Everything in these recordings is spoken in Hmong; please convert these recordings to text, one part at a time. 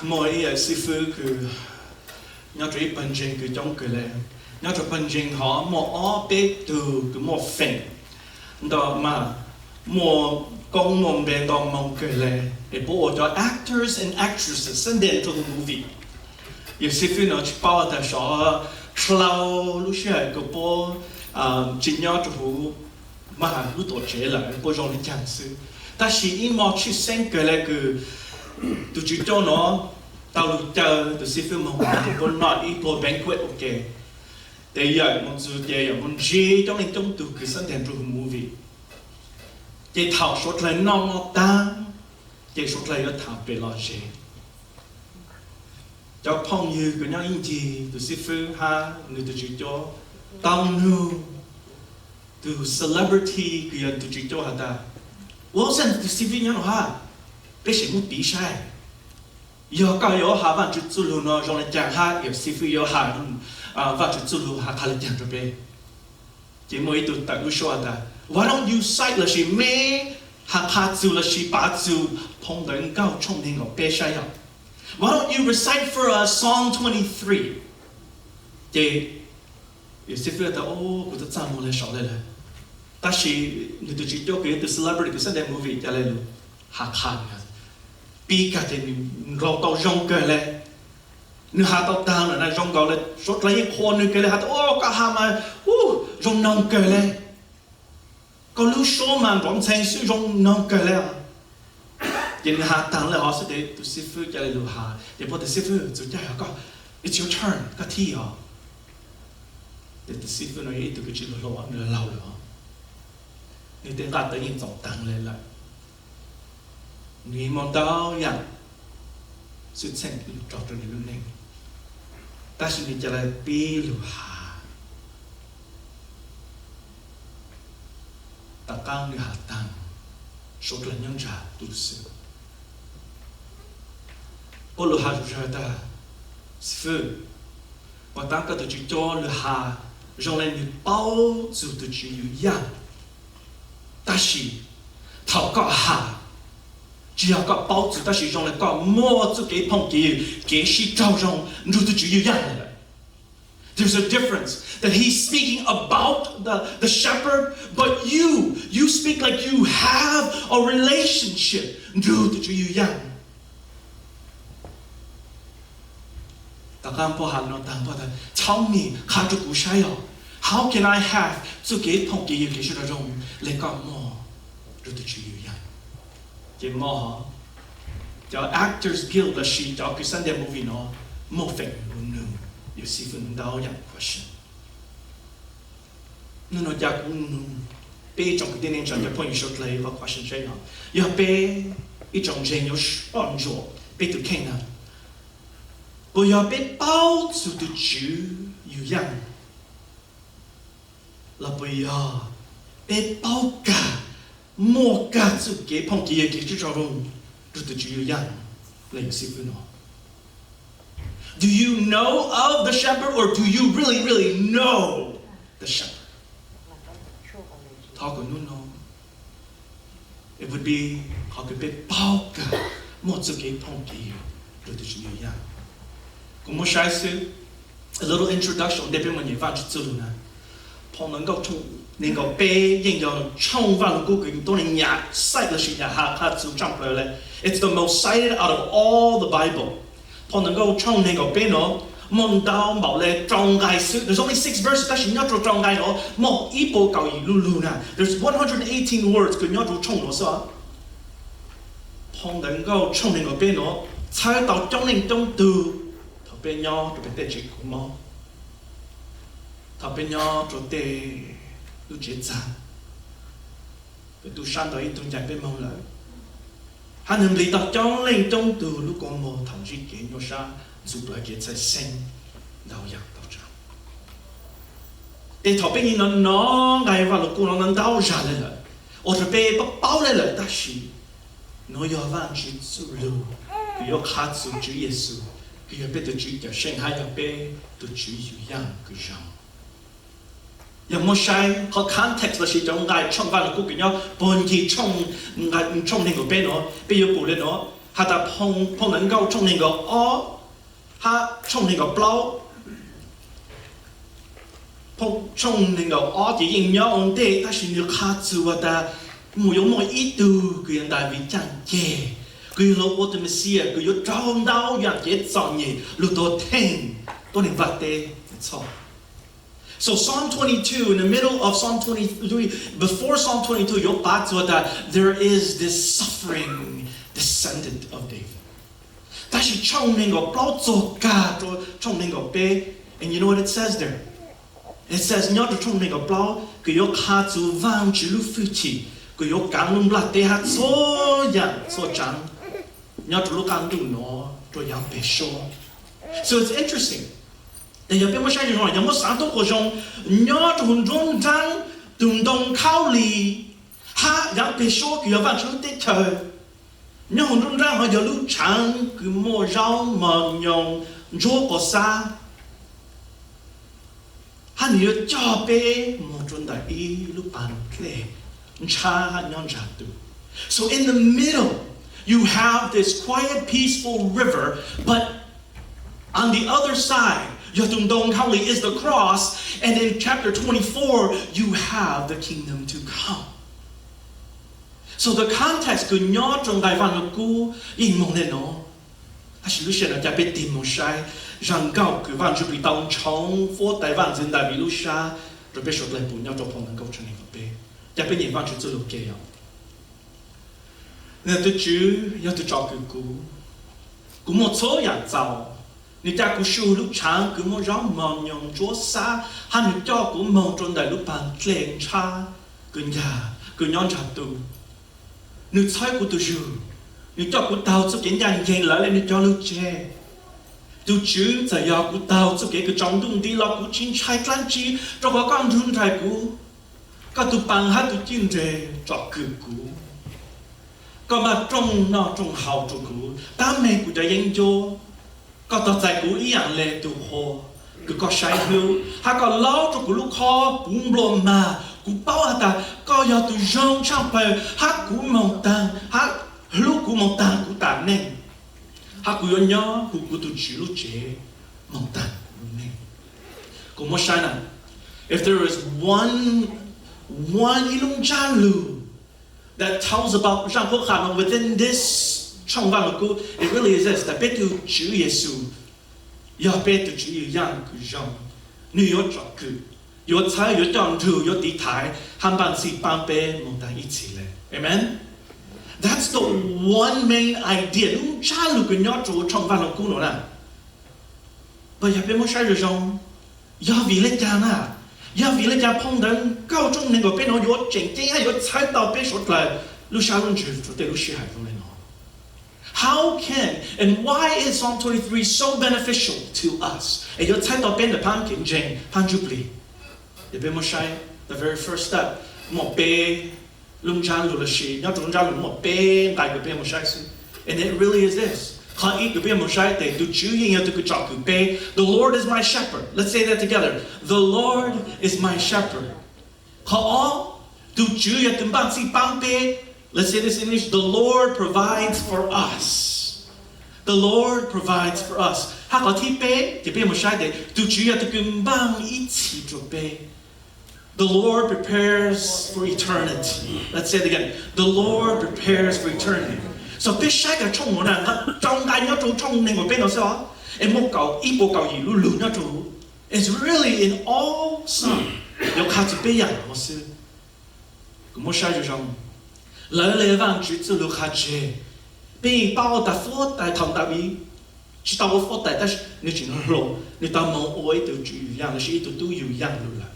Muaj ib yawm xib fwb kws nyob rau ib pawg ntseeg kws coob kawg le. Nyob rau pawg ntseeg hov muaj ob peb tug kws muaj feem ntau mas muaj koob muaj npe ntau moo kawg le, es puab ua cov actors and actresses Sunday rau movie. Yawm xib fwb no tsis paub tas sov dlhau lub sij hawm kws puab tsis nyob rau huv mas lub tuam tsev lawm puab zoo le caag xwb. Tab sis ib hmo tshwj xeeb kawg le kws tus tswv coj no tau lug caw tus xib fwb moog puab noj ib pluag banquet ua ke. Tes yawm moog txug ces yawm moog ntsib coob leej coob tug kws Sunday rau movie. Ces thaum suav dlawg noj noj taag, ces suav dlawg yuav tham pem lom zem. Cov phooj ywg kws nyob ib ncig tus xib fwb hab nwg tus tswv coj tau nug tus celebrity kws yog tus tswv coj has tas, ua xav tus xib fwb nyob no hab, peb sim muab piv saib. Yog koj yuav has Vaajtswv txuj lug no zoo le caag hab yawm xib fwb yuav has Vaajtswv txuj lug has qha le caag rau peb. Ces muaj ib tug tawm lub suab has tas, why don't you cite lossis meb has qha txug lossis pav txug phoo ntawv Nkauj tshooj neeg nkaum peb saib yog, why don't you recite for us Psalm twenty three? Ces yawm xib fwb tas, o, kuv tub txaj muag le saum le lawm. Tab sis nwg tus tswv coj kws yog tug celebrity kws Sunday movie ca le lug has qha, pib kag tes nwg nkaus tau zoo kawg le. Nwg has tau taag lawm na zoo nkaus le, suav dlawg yeej qhuas nwg kawg le has tas, o, koj has mas zoo noog kawg le. Koj lub suab mas nrov ntxhee xwb zoo noog kawg le. Ces nwg has taag le hov xwb tes tus xib fwb ca le lug has ces puab tas, xib fwb, txug caij hov koj, it's your turn, koj thib os. Tes tus xib fwb no yog ib tug kws tsis lug hlob, nwg laug lawm os. Nwg tej nqaj tawv yeej txoom taag le lawm. Nwg muaj ntau yaam xwm txheej lug rau rau nwg lub neej, tab sis nwg ca le pib lug has. Tom qaab nwg has taag, suav dlawg nyob ntsag tu xwb. Puab lug has zug zag tas, xib fwb, puag ta koj tus tswv coj lug has zoo le nwg paub txug tus tswv yug yaaj, tab sis thaum koj has, tsis yog koj paub txug tab sis zoo le koj muaj txuj kev phooj kev ywg, kev sib raug zoo nrug tus tswv yug yaaj lawm. There's a difference that he's speaking about the, the shepherd, but you, you speak like you have a relationship nrug tus tswv yug yaaj. Tom qaab puab has no taag puab tas, tell me, qha rua kuv saib os, how can I have txuj kev phooj kev ywg kev sib raug zoo le koj muaj nrug tus tswv yug yaaj? Ces muaj, cov Actors Guild lossis cov kws saib nteg movie no muaj feem lug nug yawm xib fwb ntau yaam question. Nub nua ca kuv nug peb ib tsoom kwv tij neej tsa cov phooj ywg suav dlawg ib qho question saib no, yog peb ib tsoom ntseeg yuav soj ntsuam peb tus kheej na, puas yog peb paub txug tus Tswv yug yaaj, los puas yog peb paub kag, muaj kag txuj kev phooj kev ywg kev sib raug zoo nrug tus Tswv yug yaaj le yawm xib fwb no? Do you know of the shepherd or do you really, really know the shepherd? Thov kom hnub no it would be qhov kws peb paub kag, muaj txuj kev phooj kev ywg rua tus Tswv yug yaaj. Kuv muab saib xwb, a little introduction ua ntej peb mus nyeem Vaajtswv txuj lug na. Phoo Ntawv Nkauj tshooj nees nkaum peb yeej yog tshooj Vaaj Lug Kub kws tuab neeg nyam cite lossis nyam has qha txug tshaaj plawg le. It's the most cited out of all the Bible. Phoo Ntawv Nkauj tshooj nees nkaum peb no muaj ntau npaum le rau nqai xwb. There's only six verses, tab sis nyob rau rau nqai no muaj ib puas kaum yim lub lug na. There's one hundred eighteen words kws nyob rau tshooj no xwb. Phoo Ntawv Nkauj tshooj nees nkaum peb no txhawb tau coob leej coob tug thaum peb nyob rau pem tej tsev kho mob, thaum peb nyob rau tej lub tsev txag, peb tub sab ntawd ib tug ncaim peb moog lawm, hab nwg nplig tau coob leej coob tug lub kua muag thaum ntsib kev nyuaj sab ntxhov plawg kev txhawj xeeb ntau yaam tau tsaam. Ces thaum peb nyiam no nov nqai Vaaj Lug Kub no ntau zag le lawm, ua rua peb paub paub le lawm, tab sis nuav yog Vaajtswv txuj lug kws yuav qha txug Tswv Yexus kws yog peb tug Tswv Cawmseej hab yog peb tug Tswv yug yaaj kws zoo. Yog muab saib qhov context lossis cov nqai tshooj Vaaj Lug Kub kws nyob puag ncig tshooj nees nkaum peb no, peb yuav pum le nuav, Has tas Phau Ntawv Nkauj tshooj nees nkaum ob, hab tshooj nees nkaum plaub, tshooj nees nkaum ob ces yeej nyob ua ntej, tab sis nws qha txug has tas mus yuav muaj ib tug kws yog Daviv caaj ceg, kws yuav lug ua tus Mexiyas, kws yuav raug ntau yaam kev txom nyem lug tuag theej tuab neeg vaj teb txhoj. So Psalm twenty-two, in the middle of Psalm twenty-three, before Psalm twenty-two, yuav pav txug tas there is this suffering descendant of David. Tab sis tshooj nees nkaum plaub txuas kag rua tshooj nees nkaum peb, and you know what it says there? It says, nyob rua tshooj nees nkaum plaub kws yuav qha txug Vaajtswv lub fwj chim kws yuav kaav lub nplaj teb hab txhua yaam txhua tsaav nyob rua lub qaab ntuj nuav rua yaav peg suab. So it's interesting. Yog peb muab saib zoo zoo, yog muab xaav tuab quas zoo, nyob rua huv nruab nraab tug ntoo Khauj Lis hab yaav peg suab kws yog Vaajtswv lub teb chaws, nyob huv nruab nraab hov yog lub tshaav kws muaj zaub mos nyoos ntsuab quas xab, hab nwg yuav coj peb moog rua ntawm ib lub paag dlej ntshab hab nyob ntsa tug. So in the middle, you have this quiet, peaceful river, but on the other side, yog tug ntoo Khauj Lis is the cross, and in chapter twenty-four, you have the kingdom to come. So the context kws nyob rua nqai Vaaj Lug Kub yeej moog le nuav. Tab sis lub sij hawm no ca peb tig moog saib zaj nkauj kws Vaajtswv pum tau ntshoov huab tais Vaajntxwv Daviv lub sab rua peb suav dlawg pum nyob rua Phau Ntawv Nkauj tshooj nees nkaum peb. Ca peb nyeem Vaajtswv txuj lug ke yog, Nwg, tug Tswv yog tug tsom kwm kuv, kuv muaj txhua yaam txaus. Nwg ca kuv sug lub tshaav kws muaj zaub mos nyoos ntsuab xab, hab nwg coj kuv moog rua ntawm lub paag dlej ntshab kws ncaag kws nyob ntsa tug. Nwg txhawb kuv tug zug, nwg coj kuv taug txuj kev ncaj nceeg lawv le nwg cov lug tseg. Tug Tswv, txawm yog kuv taug txuj kev kws tsaus ntuj nti los kuv tsi ntshai dlaab tsi, rua qhov koj nrug nraim kuv. Koj tug paa hab tug cwj nreg tsom kwm kuv. Koj npaj rooj noj rooj haus rua kuv tab meeg kuv cov yeeb ncuab. Koj tog txais kuv ib yaam le tug qhua kws koj saib hlub, hab koj laub rua kuv lub khob puv nplua mag. Kuv paub has tas koj yog tug zoo tshaaj plawg, hab kuv moog taag, hab hlub kuv moog taag kuv tas neej, hab kuv yuav nyob huv kuv tug Tswv lub tsev moog taag kuv lub neej. Kuv muab saib na, if there is one, one ib lub ntsab lug that tells about zaaj qhuab qha no within this tshooj Vaaj Lug Kub, it really is this, tas peb tug Tswv Yexus yog peb tug Tswv Yexus yaam kws zoo. Nwg yuav tsom kwm, yuav txhawb, yuav coj nrug, yuav tiv thaiv, hab npaj txhij paab peb moog taag ib txhis le. Amen. That's the one main idea, lub ntsab lug kws nyob rua tshooj Vaaj Lug Kub nuav na. Puas yog peb muab saib zoo zoo, yog vim le caag na? Yog vim le caag Phau Ntawv Nkauj tshooj nees nkaum peb nuav yuav tseem ceeb hab yuav txhawb tau peb suav dlawg lub sab lub ntsws rua tej lub sij hawm zoo le nuav? How can and why is Psalm twenty-three so beneficial to us? Es yuav txhawb tau peb ntawm phab kev ntseeg, phab ntsuj plig. Yog peb muab saib the very first step, muaj peb lub ntsab lug lossis nyob rua lub ntsab lug muaj peb nqai kws peb muab saib xwb. And it really is this. Qhov ib kws peb muab saib tes tug Tswv yeej yog tug kws tsom kwm peb. The Lord is my shepherd. Let's say that together. The Lord is my shepherd. Qhov ob, tug Tswv yog tug npaj txhij paab peb. Let's say this in English. The Lord provides for us. The Lord provides for us. Hab qhov thib peb ces peb muab saib tes tug Tswv yog tug kws npaj ib txhis rua peb. The Lord prepares for eternity. Let's say it again. The Lord prepares for eternity. So peb saib kag tshooj nuav na, rau nqai nyob rua tshooj nees nkaum peb nuav xwb os, es muaj kaum ib puas kaum yim lub lug nyob rua huv. It's really in all Psalm, yuav qha txug peb yaam nuav xwb. Kuv muab saib zoo zoo, lawv le Vaajtswv txuj lug qha tseg. Peb paub tas huab tais thaum Daviv tsi tau ua huab tais tab sis nwg tseem hluas, nwg tau moog ua ib tug tswv yug yaam lossis ib tug tub yug yaam lug lawm.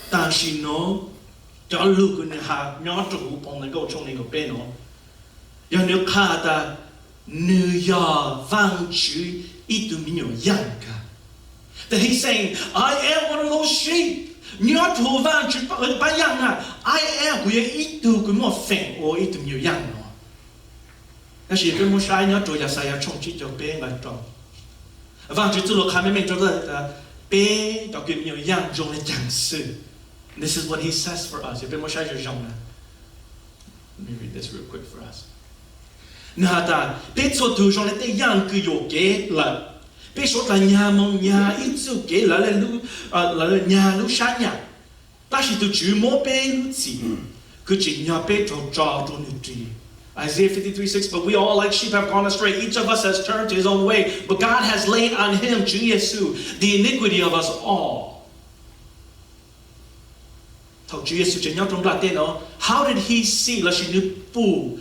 Tam sim nuav cov lug kws nwg has nyob rua huv Phau Ntawv Nkauj tshooj nees nkaum peb nuav, yog nwg qha tas nwg yog Vaajtswv ib tug me nyuam yaaj kag. That he's saying, I am one of those sheep. Nyob rua Vaajtswv paab yaaj na, I am, kuv yog ib tug kws muaj feem ua ib tug me nyuam yaaj nuav. Tab sis peb muab saib nyob rua Yaxayas tshooj tsib caug peb nqai rau, Vaajtswv txuj lug qha meej meej rua tas peb cov kws me nyuam yaaj zoo le caag xwb. This is what he says for us. Yog peb muab saib zoo zoo na. Let me read this real quick for us. Nws has tas, peb txhua tug zoo le tej yaaj kws yuam kev lawm. Peb suav dlawg nyag moog nyag ib txuj kev lawv le, lawv nyag lub sab nyam. Tab sis tug Tswv muab peb lub txim kws tsim nyog peb raug tso rua nwg ris. Isaiah fifty-three six, but we all like sheep have gone astray. Each of us has turned to his own way. But God has laid on him, Tswv Yexus, the iniquity of us all. Thaum Tswv Yexus tseem nyob rau nplaj teb no, how did he see, lossis nwg pum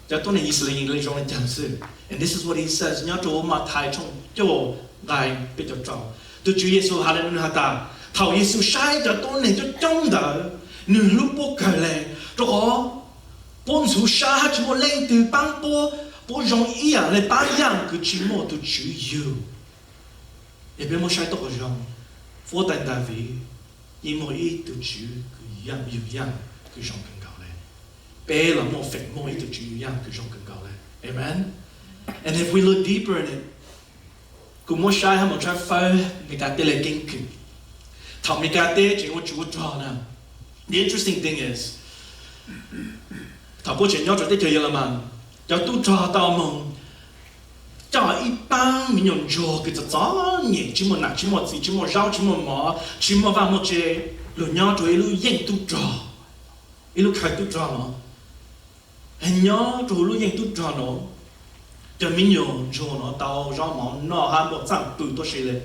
cov tuab neeg Yixalayees le zoo le caag xwb? And this is what he says nyob rau Mathais tshooj cuaj nqai peb caug rau. Tug Tswv Yexus has le nuav, nwg has tas, thaum Yexus saib cov tuab neeg coob coob ntawd, nwg hlub puab kawg le, rau qhov puab ntxhuv sab hab tsi muaj leej twg paab puab, puab zoo ib yaam le paab yaaj kws tsi muaj tug Tswv yug. Es peb muab saib tau qhov zoo, huab tais Daviv yeej muaj ib tug Tswv kws yug yaaj kws zoo kawg nkaus le. Peb los muaj feem muaj ib tug Tswv yug yaaj kws zoo kawg nkaus le. Amen. And if we look deeper in it, kuv muab saib hab moog tshawb fawb Meskas teb le keeb kwm. Thaum Meskas teb tseem ua tsov ua rog na, the interesting thing is, thaum puab tseem nyob rau teb chaws Yelemas, cov tub rog tau moog coj ib paab me nyuam ntsuag kws txom txom nyem, tsi muaj nam tsi muaj txiv, tsi muaj zaub tsi muaj mov, tsi muaj vaaj muaj tse, lug nyob rau ib lub yeej tub rog, ib lub khawv tub rog no. Nyob rau lub yeej tub rog no, cov me nyuam ntsuag no tau zaub mov noj hab muaj txaaj pw tuab si le.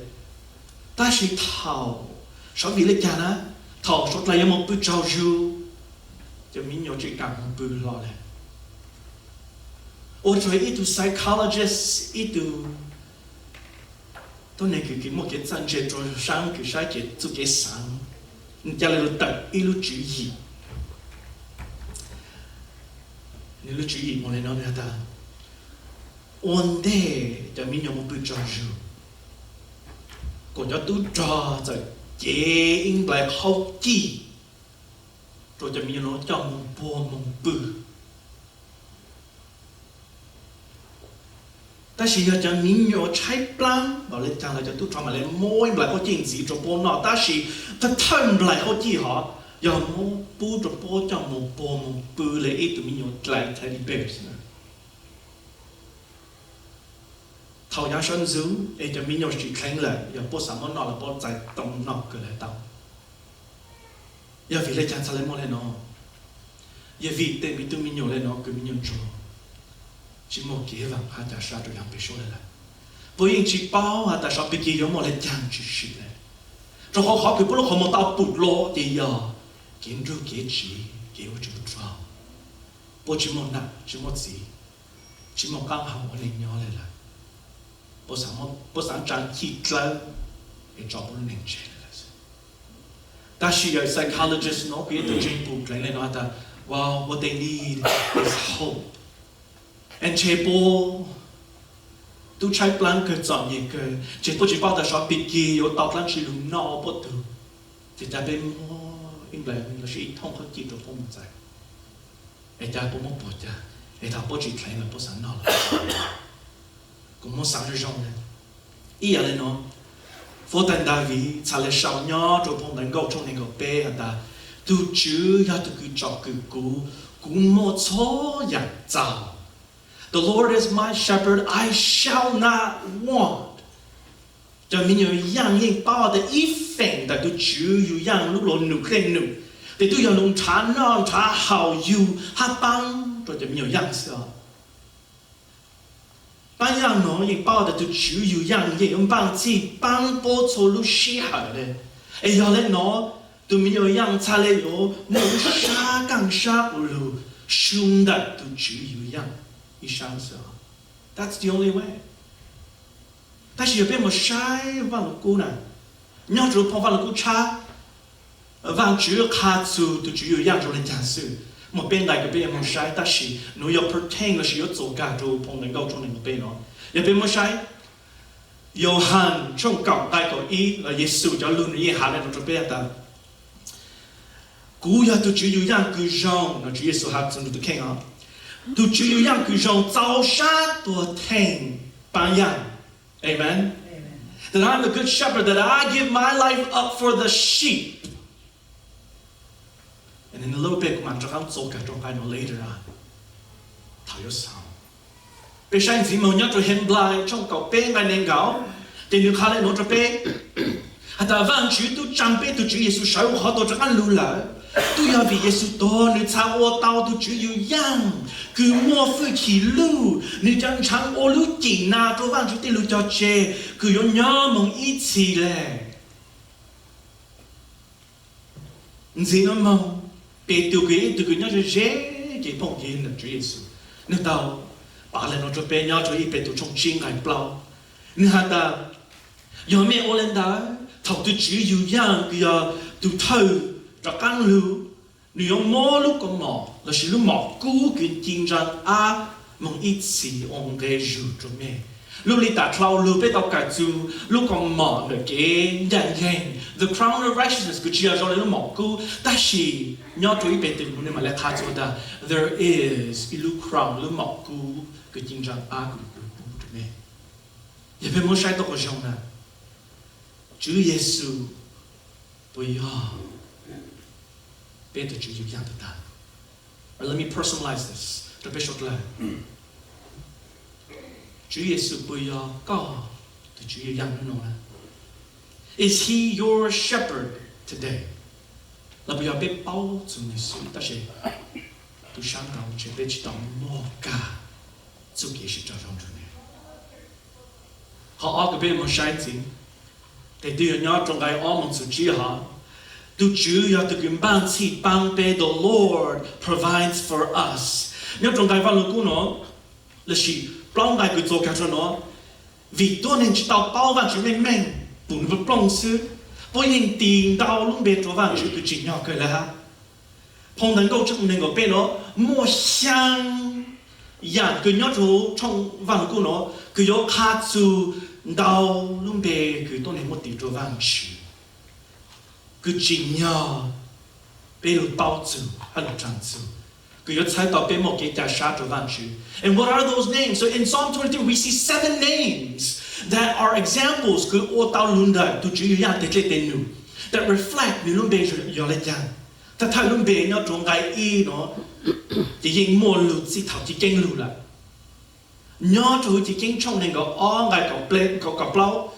Tab sis thaum, sov vim le caag na, thaum suav dlawg yuav moog pw tsaug zug, cov me nyuam tsi kaam moog pw hlo le. Ua rua ib tug psychologist, ib tug tuab neeg kws muaj kev txawj ntse rua saab kws saib kev txuj kev xaav, nwg ca le lug tawm ib lub tswv yim. Nwg lub tswv yim moog le no, nwg has tas, ua ntej cov me nyuam moog pw tsaug zug, kuas cov tub rog txawm cev ib nplais qhaub cij rua cov me nyuam no coj moog puag moog pw. Tab sis yog cov me nyuam tshaib plaab npaum le caag los cov tub rog mam le muab ib nplais qhaub cij ntxiv rua puab noj, tab sis thawj thawj nplais qhaub cij hov yog muab pub rua puab coj moog puag moog pw le ib tug me nyuam dlais teddy bears na. Thaum yaav sawv ntxuv es cov me nyuam tsi dleev lawm, yog puab xaav muab noj los puab txais tau noj kawg le tau. Yog vim le caag txhad le muaj le no? Yog vim tej me tub me nyuam le no kws me nyuam ntsuag tsi muaj kev vaam hab ca sab rua yaam peg suab le lawm. Puab yeej tsi paub has tas sov pig kig yuav muaj le caag tshwm sim le. Rua qhov qhov kws puab lub qhov muag tau pum dlua ces yog kev nrug kev tsiv, kev ua tsov rog. Puab tsi muaj nam tsi muaj txiv, tsi muaj qaab hau ua neeg nyob le lawm. Puab xaav tsaa chij dlawb es tso puab lub neeg tseg le lawm. Tab sis yog psychologist no kws ib tug ntseeg pum dleev le no has tas, well, what they need is hope. Es ntshe puab tub tshaib plaab kawg txom nyem kawg, ntshe puab tsi paub tas sov pig kig yuav tau dlaab tsi lug noj puab tug. Ces ca peb muab ib nplais lossis ib thooj qhaub cij rua puab moog txais, es ca puab muab puag ca, es thaum puab tsi dleev lawm puab xaav noj los. Kuv muab xaav zoo zoo le. Ib yaam le no, huab tais Daviv txhad le sau nyob rua phoo Ntawv Nkauj tshooj neeg nkaum peb has tas, tug Tswv yog tug kws tsom kwm kuv, kuv muaj txhua yaam txaus. The Lord is my shepherd, I shall not want. Cov me nyuam yaaj yeej paub tas ib feem ntawm tug Tswv yug yaaj lub luag num dlej num, tes tub yog lug nrhav noj nrhav haus yug hab paab rua cov me nyuam yaaj xwb os. Paab yaaj no yeej paub tas tug Tswv yug yaaj yeej yuav npaaj txhij paab puab txhua lub sij hawm le. Es yog le no, tug me nyuam yaaj txhad le yuav muaj lub sab kaaj sab quas lug su ntawm tug Tswv yug yaaj ib sab xwb os. That's the only way. Tab sis yog peb moog saib Vaaj Lug Kub na, nyob rua phoo Vaaj Lug Kub tshab, Vaajtswv qha txug tug Tswv yug yaaj zoo le caag xwm, muaj peb nqai kws peb yuav moog saib, tab sis nuav yuav pertain lossis yuav txuas kag rua phoo Ntawv Nkauj tshooj neeg nkaum peb no. Yog peb muab saib Yauhas tshooj kaum nqai kaum ib los Yexus cov lug nwg yeej has le nuav rua peb tas, kuv yog tug Tswv yug yaaj kws zoo, no Tswv Yexus has txug nwg tug kheej os. Tug Tswv yug yaaj kws zoo txaus sab tuag theej paab yaaj. Amen. That I'm the good shepherd, that I give my life up for the sheep. And in a little bit kuv maam rov qaab txuas kag rua nqai no later on. Qhov yuav xaus, peb saib ntxiv mus nyob rau Henplais tshooj kaum peb nqai nees nkaum, ces nws qha li no rau peb, has tas Vaajtswv tub tsaa peb tug Tswv Yexus sawv ua qhov tau rov qaab lug lawm, tub yog vim Yexus tuag nws txhad ua tau tug Tswv yug yaaj kws muaj fwj chim lug, nws cov ntshaav ua lub cim nas rua Vaajtswv tej lug cog tseg kws yuav nyob moog ib txhis le. Ntxiv nuav moog, Petus kws ib tug kws nyob ze ze ces phooj ywg ntawm Tswv Yexus, nwg tau pav le nuav rua peb nyob rua ib Petus tshooj tsib nqai plaub. Nwg has tas, yog mej ua le ntawd, thaum tug Tswv yug yaaj kws yog tug thawj rov qaab lug, nws yuav muab lub kaus mom lossis lub mom kub kws ci ntsaa ab moog ib txhis ua nqe zug rua mej. Lub Lis Tam Dlhau Lug peb tau kawm txug lub kaus mom ntawm kev ncaim nceeg, the crown of righteousness, kws tsi yog zoo le lub mom kub, tab sis nyob rua ib Petus nuav nwg mam le qha txug tas there is ib lub crown, lub mom kub kws ci ntsaa ab kws pub rua mej. Yog peb muab saib tau qhov zoo na, Tswv Yexus puas yog peb tug Tswv yug yaaj tag tag? Let me personalize this rua peb suav dlawg. Tswv Yexus puas yog koj tug Tswv yug yaaj hnub no na? Is he your shepherd today? Los puas yog peb paub txug nwg xwb tab sis tub sab nraud ntshe peb tsi tau muaj kag txuj kev sib raug zoo nrug nwg. Qhov ob kws peb moog saib ntxiv, tes twg yog nyob rua nqai ob moog txug tsib hov, tug Tswv yog tug kws npaaj txhij paab peb, the Lord provides for us. Nyob rua nqai Vaaj Lug Kub nuav, lossis plaub nqai kws txuas kag rua nuav, vim tuab neeg tsi tau paub Vaajtswv meej meej, pum nwg plooj xwb, puab yeej tis ntau lub npe rua Vaajtswv kws tsim nyog kawg le hab. Phoo Ntawv Nkauj tshooj nees nkaum peb nuav muaj xyaa yaam kws nyob rua tshooj Vaaj Lug Kub nuav kws yuav qha txug ntau lub npe kws tuab neeg muab tis rua Vaajtswv, kws tsim nyog peb lug paub txug hab lug raag txug, kws yuav txhawb tau peb muaj kev ca sab rua Vaajtswv. And what are those names? So in Psalm twenty-three, we see seven names that are examples kws ua tau lug ntawm tug Tswv yug yaaj teg dlej teg num, that reflect nwg lub npe yog le caag. Thawj thawj lub npe nyob rua nqai ib nuav, ces yeej muaj lug txij thaum ci ceeb lug lawm. Nyob rua huv ci ceeb tshooj nees nkaum ob nqai kaum plaub,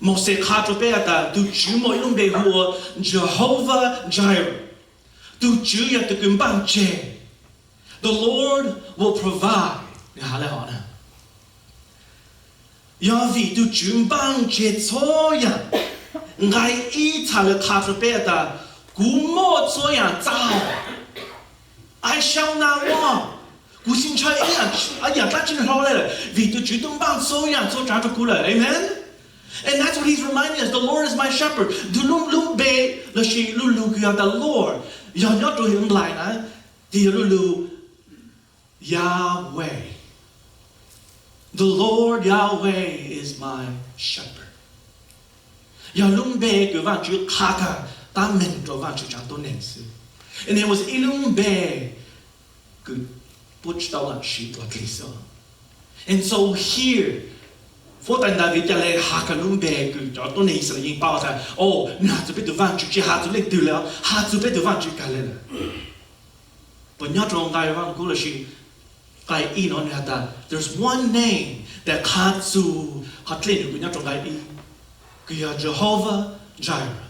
Mauxes qha rua peb has tas tug Tswv muaj ib lub npe hu ua Jehovah Jireh. Tug Tswv yog tug kws npaaj tseg. The Lord will provide. Nwg has le hov na, yog vim tug Tswv npaaj tseg txhua yaam. Nqai ib txhad le qha rua peb has tas kuv muaj txhua yaam txaus. I shall not want. Kuv tsi ntshaw ib yaam dlaab tsi hlo le lawm vim tug Tswv tub npaaj txhua yaam txhua tsaav rua kuv lawm. Amen. And that's what he's reminding us. The Lord is my shepherd. Tug lub, lub npe lossis lub lug kws yog tas Lord yog nyob rua huv nplais na, ces yog lub lug Yahweh. The Lord Yahweh is my shepherd. Yog lub npe kws Vaajtswv qha kag tab meeg rua Vaajtswv tsaav tuab neeg xwb. And it was ib lub npe kws puab tsi tau lam siv dlua dlig xwb. And so here, huab tais Daviv ca le has kag lub npe kws cov tuab neeg Yixalayees paub tas, o, nwg has txug peb tug Vaajtswv, tsi has txug leej twg le, has txug peb tug Vaajtswv kag le lawm. Puas nyob rua nqai Vaaj Lug Kub lossis nqai ib nuav nwg has tas there's one name that qha txug qhov dlej num kws nyob rua nqai ib, kws yog Jehovah Jireh.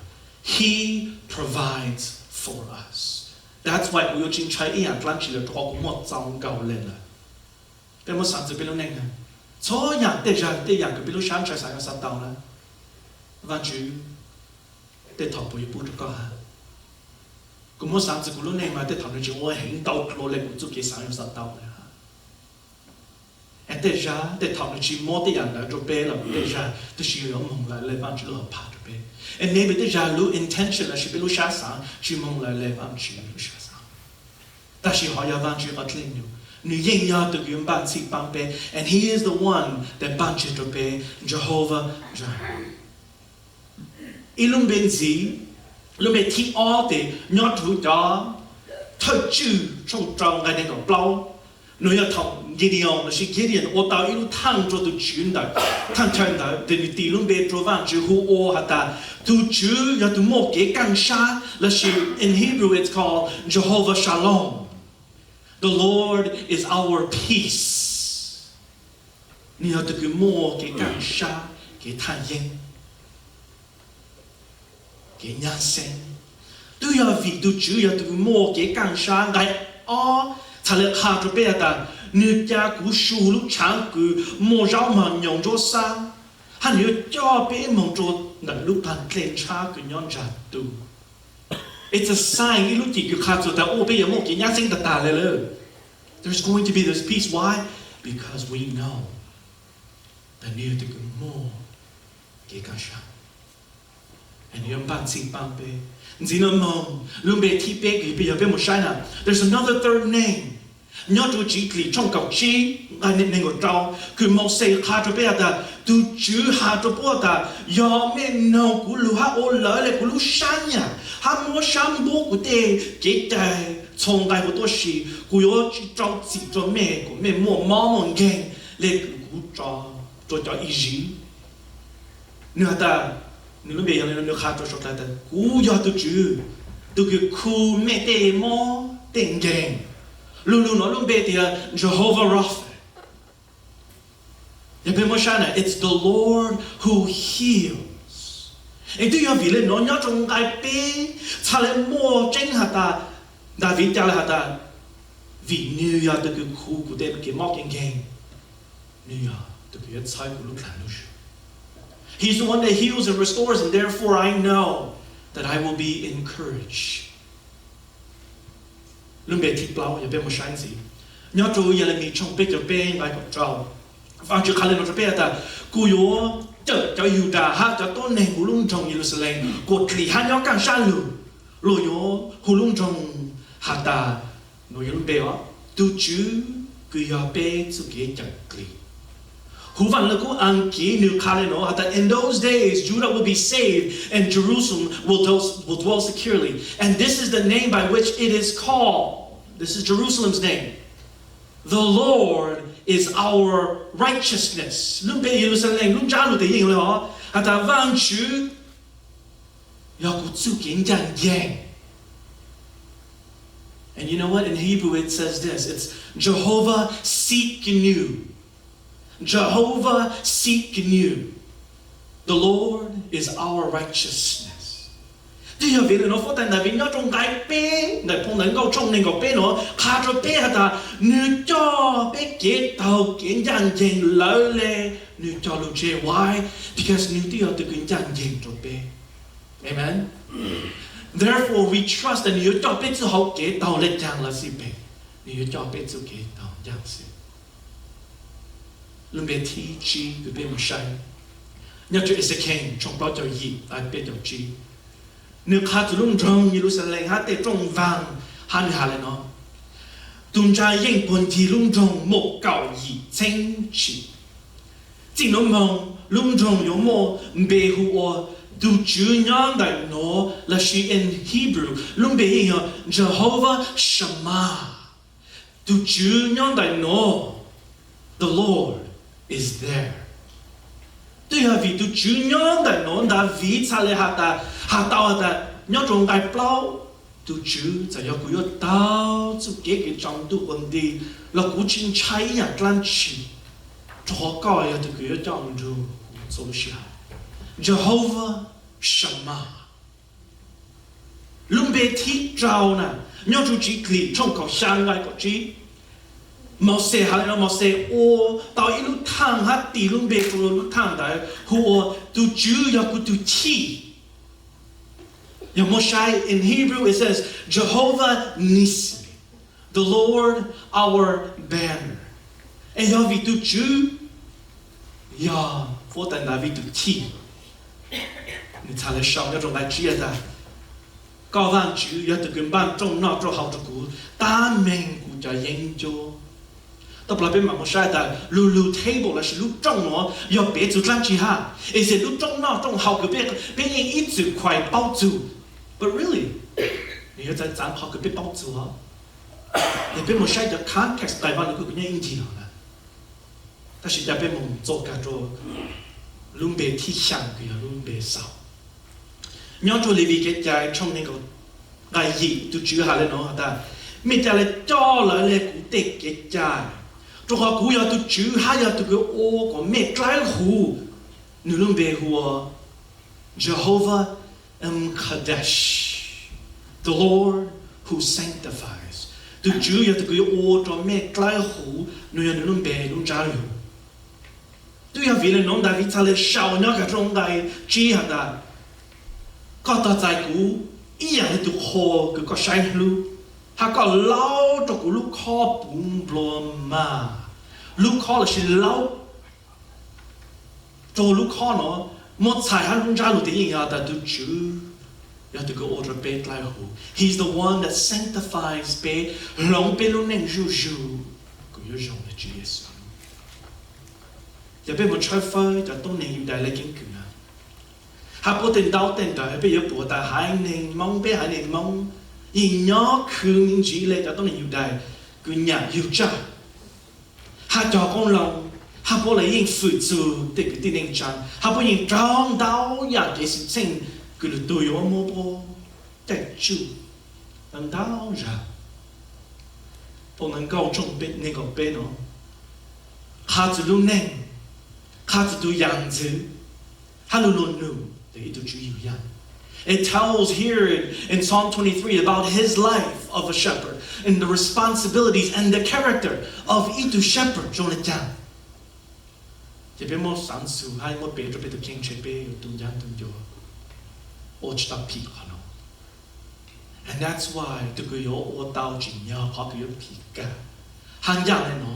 He provides for us. That's why kuv yuav tsi ntshaw ib yaam dlaab tsi le rua qhov kuv muaj txaus nkaus le lawm. Peb muab xaav txug peb lub neej na, txhua yaam tej zag tej yaam kws peb lub sab ntshaw xaav yuav xaav tau na, Vaajtswv tej thaum puas yuav pub rua koj hab? Kuv muab xaav txug kuv lub neej mas tej thaum nwg tsi ua heev ntau dlua le kuv txuj kev xaav yuav xaav tau le hab. Es tej zag tej thaum nwg tsi muab tej yaam ntawd rua peb los tej zag twb tsi yuav moog lawv le Vaajtswv lub hauv phaj rua peb. Es maybe tej zag lub intention lossis peb lub sab xaav tsi moog lawv le Vaajtswv lub sab xaav. Tab sis ho yog Vaajtswv qhov dlej num, nwg yeej yog tug kws npaaj txhij paab peb, and he is the one that npaaj tseg rua peb, Jehovah Jireh. Ib lub npe ntxiv, lub npe thib ob tes nyob rua huv cov Thawj Tswj tshooj rau nqai neeg nkaum plaub. Nuav yog thaum Gideon lossis Gideon ua tau ib lub thaaj rua tug Tswv ntawm thaaj chaw ntawd, tes nwg tis lub npe rua Vaajtswv hu ua has tas tug Tswv yog tug muaj kev kaaj sab lossis in Hebrew it's called Jehovah Shalom. The Lord is our peace. Nws yog tus kws muaj kev kaaj sab, kev thaj yeeb, kev nyab xeeb. Twb yog vim tus Tswv yog tus kws muaj kev kaaj sab. Nqai ob txhad le qha rua peb has tas, nws ca kuv su lub tshaav kws muaj zaub mog nyoos ntsuab xab, hab nws yuav coj peb moog rua ntawm lub taag dlej ntshab kws nyob ntsag tu. It's a sign, ib lub cim kws qha txug tas ua peb yuav muaj kev nyab xeeb tag tag le lawm. There's going to be this peace. Why? Because we know that nws yog tus kws muaj kev kaaj sab, nws yuav npaj txhij paab peb. Ntxiv no moog, lub npe thib peb kws peb yog peb moog saib na, there's another third name. Nyob rua Txiv Dlim tshooj kaum tsib nqai neeg nkaum rau, kws Mauxes qha rua peb has tas, tus Tswv has rua puab tas, yog mej noog kuv lug hab ua lawv le kuv lub sab nyam hab muab sab npuab kuv tej kev cai txhua nqai huv tuab si, kuv yuav tsi rau txim rua mej kuas mej muaj mob muaj nkeeg le kws kuv rua cov Iziv. Nws has tas, nws lub npe yog le no, nws qha rua sau tas, kuv yog tus Tswv, tus kws khu mej tej mob tej nkeeg. Lug lug no lub npe tias Jehovah Rapha. Yog peb muab saib na, it's the Lord who heals. Es twb yog vim le no nyob rua nqai peb txhad le muaj tseeb has tas, Daviv ca le has tas, vim nws yog tus kws khu kuv tej kev mob kev nkeeg, nws yog tus kws yuav txhawb kuv lub dlaag lub zug. He's the one that heals and restores, and therefore I know that I will be encouraged. Lub npe thib plaub yog peb muab saib ntxiv, nyob rua Yelemis tshooj peb caug peb nqai kaum rau, Vaajtswv qha le no rua peb has tas, kuv yuav cawm cov Yudas hab cov tuab neeg huv lub nroog Yeluxalees kuas dlim hab nyob kaaj sab lug. Luag yuav hu lub nroog has tas, no yog lub npe os, tus Tswv kws yog peb txuj kev cawm dlim. Huv Vaaj Lug Kub Askiv nws qha le no has tas, in those days Judah will be saved and Jerusalem will dwell, will dwell securely. And this is the name by which it is called. This is Jerusalem's name. The Lord is our righteousness. Lub npe Yeluxalees lub ntsab lug tes yeej le hov has tas, Vaajtswv yog kuv txuj kev ncaaj nceeg. And you know what? In Hebrew it says this, it's Jehovah Tsidkenu. Jehovah Tsidkenu. The Lord is our righteousness. Twb yog vim le no huab tais Daviv nyob rua nqai peb ntawm phoo Ntawv Nkauj tshooj neeg nkaum peb no qha rua peb has tas, nws coj peb kev taug kev ncaaj nceeg lawv le nws cog lug tseg. Why? Because nws twb yog tus kws ncaaj nceeg rua peb. Amen. Therefore we trust that nws yuav coj peb txuj hauv kev taug le caag lawm xij peem, nws yuav coj peb txuj kev taug ncaaj xwb. Lub npe thib tsib kws peb moog saib, nyob rua Exekees tshooj plaub caug yim nqai peb caug tsib, nws qha txug lub nroog Yeluxalees hab tej rooj vaag, hab nws has le no, tus ntsa yeej puag ncig lub nroog muaj kaum yim txheeb tshim. Txij nuav moog lub nroog yuav muaj npe hu ua tus Tswv nyob ntawm nuav, lossis in Hebrew lub npe yeej yog Jehovah Shammah. Tus Tswv nyob ntawm nuav, the Lord is there. Twb yog vim tus Tswv nyob ntawm nuav Daviv txhad le has tas, has tau has tas nyob rua nqai plaub, tus Tswv txawm yog kuv yuav taug txuj kev kws tsaus ntuj quas nti los kuv tsi ntshai ib yaam dlaab tsi, rua qhov koj yog tus kws yuav coj nrug kuv txhua lub sij hawm. Jehovah Shammah. Lub npe thib rau na, nyob rua Txiv Dlim tshooj kaum xya nqai kaum tsib. Mauxes has le no, Mauxes ua tau ib lub thaaj hab tis lub npe rua lub thaaj ntawd hu ua tus Tswv yog kuv tug chij. Yog muab saib in Hebrew it says Jehovah Nissi, the Lord our banner. Es yog vim tus Tswv yog huab tais Daviv tug chij, nws txhad le sau nyob rua nqai tsib tas, koj Vaajtswv yog tus kws npaj rooj noj rooj haus rua kuv, tab meeg kuv cov yeeb ncuab. Tau plas peb mam mus saib tas lug lug table lossis lub rooj nuav yog piav txug dlaab tsi hab, es lub rooj noj rooj haus kws peb yeej ib txwm khuais paub txug, but really nws yuav txav txav qhov kws peb paub txug os. Es peb mus saib cov context nqai Vaaj Lug Kub kws nyob ib ncig no na. Tab sis ca peb mus txuas kag rua lub npe thib xyaa kws yog lub npe xaus. Nyob rua Levis Kev Cai tshooj neeg nqai yim, tus Tswv has le no has tas, Mej ca le coj lawv le kuv tej kev cai, rau qhov kuv yog tus Tswv hab yog tus kws ua kom mej dlawb huv. Nws lub npe hu ua Jehovah M'Kaddesh, the Lord who sanctifies. Tus Tswv yog tus kws ua rau mej dlawb huv, nws yog nws lub npe lub ntsab lug. Twb yog vim le nuav ntag vim txhaj le sau nyob rau nqai tsib has tas, koj tog txais kuv ib yam le tus qhua kws koj saib hlub, hab koj laub rau kuv lub khob puv nplua mag. Lub khob lossis laub rau lub khob no muab txhais hab lub ntsab lug tes yeej yog tas tus Tswv yog tus kws ua rau peb dlawb huv. He's the one that sanctifies peb, hloov peb lub neej zuj zug kom yuav zoo le Tswv Yexus. Yog peb mus tshawb fawb cov tuab neeg Yudais le keeb kwm na, hab puab tej ntaub tej ntawv peb yuav pum tas haiv neeg Moob, peb haiv neeg Moob yeej nyob khwv me ntsis le cov tuab neeg Yudais kws nyam yug tsaj hab cog qoob loo, hab puab los yeej fwm txug tej kwv tij neej tsaa, hab puab yeej raug ntau yam kev xwm txheej kws lwm tug yuav muab puab caij tsuj ntau zag. Phau Ntawv Nkauj tshooj nees nkaum peb no, qha txug lub neej, qha txug tug yaam ntxwv, hab lug lug nug tes ib tug tswv yug yaaj. It tells here in Psalm twenty-three about his life of a shepherd and the responsibilities and the character of ib tug shepherd zoo le caag. Ces peb muab xaav xug hab muab piv rua peb tug kheej ntshe peb yuav tu ncaab tu ncua ua tsi tau phim qhov no. And that's why tug kws yuav ua tau tsim nyog qhov kws yuav phim kag hab ncaaj le no,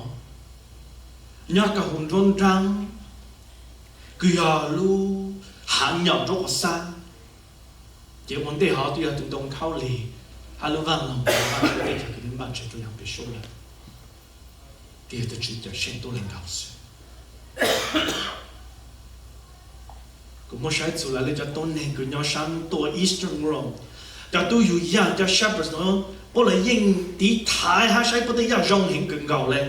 nyob kag hu nruab nraab kws yog lub haav nyom nruab qhov xab, ces ua ntej hov twb yog tug ntoo khaub lig hab lub vaaj loog tej cov kws npaj tseg rua yaam pem suab lawm, ces yog tug tswv cawm seej tuab le nkaus xwb. Kuv muab saib txug lawv le cov tuab neeg kws nyob saab tuaj Eastern World, cov tub yug yaaj, cov shepherds no, puab los yeej tiv thaiv hab saib puab tej yaaj zoo heev kawg nkaus le.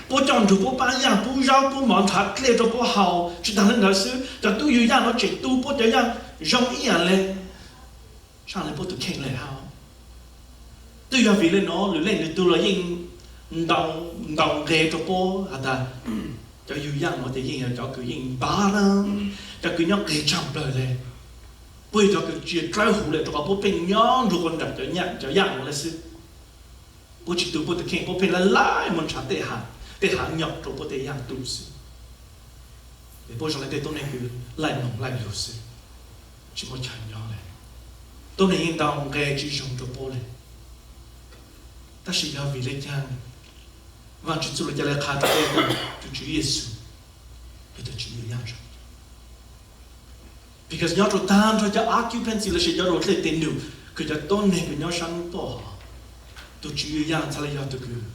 Puab coj nrug puab paab yaaj, pub zaub pub mov, nrhav dlej rua puab haus. Tsi taag le ntawd xwb, cov tub yug yaaj no tseem tu puab cov yaaj zoo ib yaam le, saib le puab tug kheej le hab. Twb yog vim le no lwm leej lwm tug los yeej ntaus nqe rua puab has tas cov yug yaaj no ces yeej yog cov kws yeej npav na, cov kws nyob qeg tsaaj plawg le. Puab yog cov kws tsi dlawb huv le rua qhov puab pheej nyob nrug puab nraim cov yaaj no le xwb. Puab tsi tu puab tug kheej, puab pheej laij laij muaj ntshav tej haav nyom rua puab tej yaaj tu xwb. Es puab zoo le tej tuab neeg kws laij moog laij lug xwb, tsi muaj chaw nyob le. Tuab neeg yeej ntaus nqe tsi zoo rua puab le. Tab sis yog vim le caag Vaajtswv txuj lug ca le qha rua peb tas tug Tswv Yexus yog tug tswv yug yaaj zoo? Because nyob rua taag nrho cov occupancy lossis cov dlej tej num kws cov tuab neeg kws nyob saab tuaj, tug tswv yug yaaj txhad le yog tug kws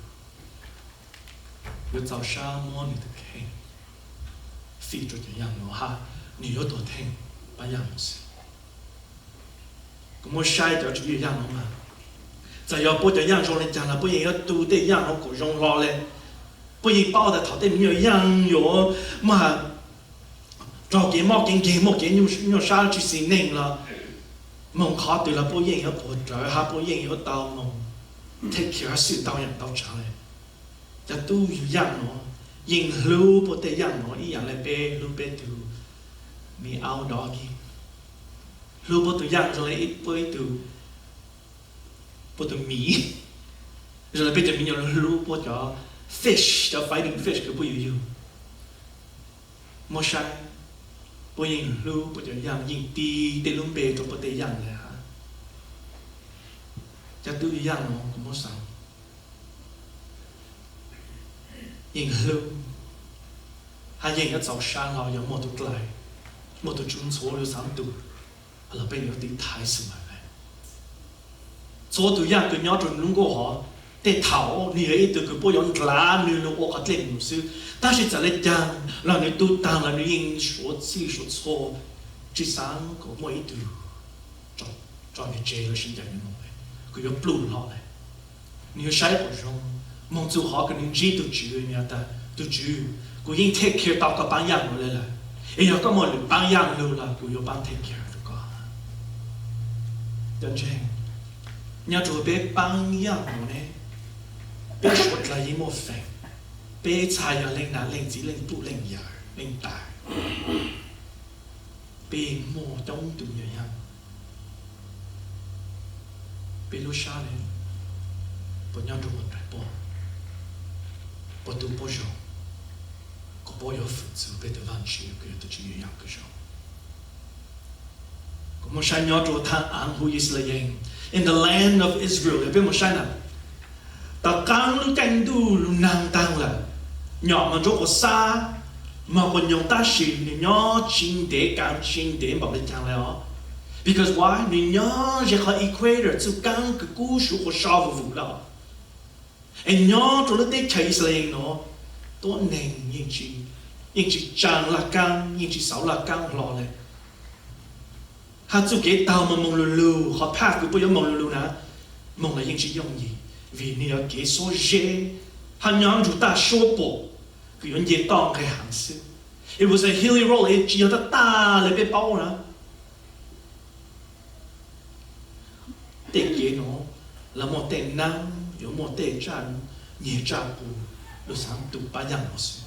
yuav txaus sab muab nwg tug kheej fij rua cov yaaj nuav hab nwg yuav tuag theej paab yaaj nuav xwb. Kuv muab saib cov tswv yug yaaj nuav mas, txawm yog puab cov yaaj zoo le caag los puab yeej yuav tu tej yaaj nuav kuas zoo hlo le. Puab yeej paub tas thaum tej me nyuam yaaj yuav muaj raug kev mob kev nkeeg, muaj kev nyuaj sab tsi xis neej los, moog qhov twg los puab yeej yuav puag rawv hab puab yeej yuav tau moog take care hab xwm tau yaam tau tsav le. Cov tub yug yaaj nuav yeej hlub puab tej yaaj nuav ib yaam le peb hlub peb tug me aub dog, hlub puab tug yaaj zoo le puab ib tug, puab tug miv, zoo le peb cov miv nyuam hlub puab cov fish, cov fighting fish kws puab yug yug. Muab saib, puab yeej hlub puab cov yaaj, yeej tig tej lub npe rua puab tej yaaj le hab. Cov tub yug yaaj nuav kuv muab xaav, yeej hlub hab yeej yuav txaus sab hlo yog muaj tug dlai, muaj tug tswv ntxhuav yuav xaav tu los peb yuav tiv thaiv xwb mas. Txhua tug yaaj kws nyob rua lub nkuaj hov, tej thaum nwg yog ib tug kws puab yuav nrhav nwg lug ua qhov dlej num xwb, tab sis txawm le caag los nwg tu taag los nwg yeej suav txhij suav txhua, tsi xaav kuas muaj ib tug tso nwg tseg lossis ncaim nwg moog le, kws yuav pluj hlo le. Nwg yuav saib quas zoo, moog txug qhov kws nwg ntsib tug Tswv, nwg has tas tug Tswv, kuv yeej take care tau koj paab yaaj nuav le lawm, es yog koj muaj lwm paab yaaj lug los kuv yuav paab take care rua koj. Cov ntseeg, Nyob rau peb paab yaaj no ne, peb suav dlawg yeej muaj feem, peb txhad yog leej nam leej txiv leej tub leej yawm leej tais, peb muaj coob tus me nyuam yaaj. Peb lub sab ne puas nyob rau puas nraim pog, puas tu pub zoo, kuas puab yuav fwm txug peb tug Vaajtswv kws yog tug Tswv Yug Yaaj kws zoo. Kuv muaj saib nyob rau thaaj aav huv Yixalayees, in the land of Israel, yog peb muaj saib na, tom qaab lub caij ntuj lug naag taag lawm, nyom moog rua quas xab, moog quas nyoog, tab sis nwg nyob tsi ntev kaav tsi ntev npaum le caag le os. Because why? Nwg nyob ze qhov equator, txuj kaab kws kub suv quas so vus vus lawm. Es nyob rua lub teb chaws Yixalayees no, tuab neeg yeej tsi tsaa laj kaab, yeej tsi xauv laj kaab hlo le. Hab txuj kev taug moog moog lug lug, qhov path kws puab yuav moog lug lug na, moog los yeej tsi yooj yim, vim nwg yog kev suab zeb, hab nyob nrug taj suab pum kws yuav nce toj nqeg haav xwb. It was a hilly road, tsi yog tab tag le peb paub na. Tej kev nuav lug muaj tej naab, yuav muaj tej tsaj nyeg tsaj qus lug xaav tu paab yaaj nuav xwb.